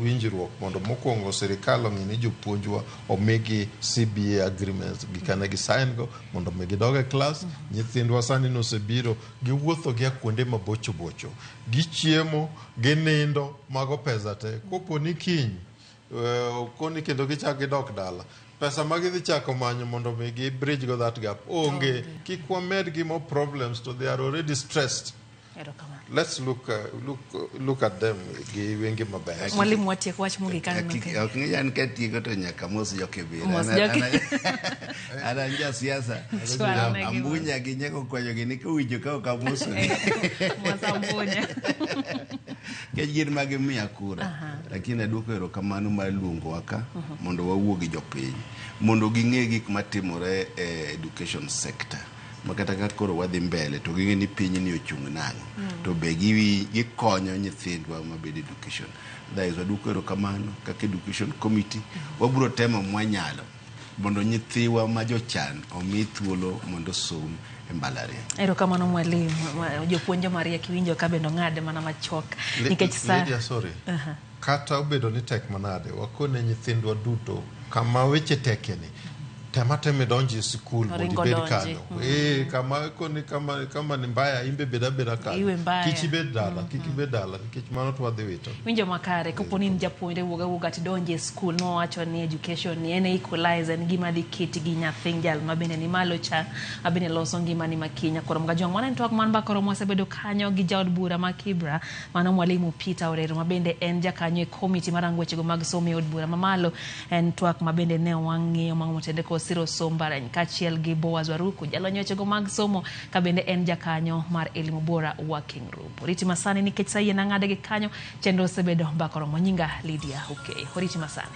winjruok mondo mokwongo sirikal ong'e ni jopuonjwa omigi CBA agreements gikane gi sign go mondo mi gidog e klas. Nyithindwa sani nosebiro giwuotho gia kuonde mabocho bocho, gichiemo, ginindo, mago pesa te. Kopo ni kiny koni kendo gichak gidok dala, pesa ma gidhi chako manyo mondo mi gi bridge go that gap onge. Kik wamed gi more problems to they are already stressed. Erokamano. Let's look at them gi wenge maber. Mwalimu, watiek wach mogik aneno ka. Ok ng'eyo an katieko to nyaka mos jokibira. Mos joki- An jasiasa. Chwal negi. Ambunya gi nyako konyogi ni kowinjo ka ok amosogi. Mos ambunya. Nikech gin ma gimiya kura. Lakini aduoko erokamano mar luongowa ka mondo wawuo gi jopiny mondo ging'e gik matimore e education sector ma kata ka koro wadhi mbele to ging'e ni pinyni ochung' nang'o to be gikonyo nyithindwa mabedo education. That is, waduoko erokamano kaka education committee wabiro temo mwanyalo mondo nyithiwa ma jochan omi thuolo mondo osom e mbalariany. Erokamano mwalimu. Jopuonj mariek iwinjo ka bende ong'ade mana machuok nikech sa Lydia, sorry. Kata obedo ni tek manade, wakone nyithindwa duto kama weche tekeni, tema tema idonji e sikul mondo Oringo ibed donji. kanyo. Kama koni kama ni mbaya imbe bed abeda kanyo. Iwe mbaya. Kik ibed dala, kik ibed dala nikech mano to wadhi wito. Winjo makare kapo ni in japuonjre, wuog awuoga tidonje e skul. Nowacho ni education ni en equalizer, en gima dhi keti gi nyathi jal ma bende ni malo cha ma bende loso ngimani makiny. Koro Mgajwang' mano en twak man ba koro mwasebedo kanyo gi jaod bura ma Kibra, mano mwalimu Peter Orero ma bende en jakanyo e komiti marango wechego mag somo e od bura mamalo. En twak ma bende ne wang'iyo mang'o motende kod siro somb mbalariany kaachiel gi Boaz Waruku jalony wechego mag somo ka bende en jakanyo mar Elimu Bora Working Group. Oriti masani nikech sa yie nang'ade gi kanyo chenro osebedo mbaka oromo. Nyinga Lydia Okey. Oriti masani.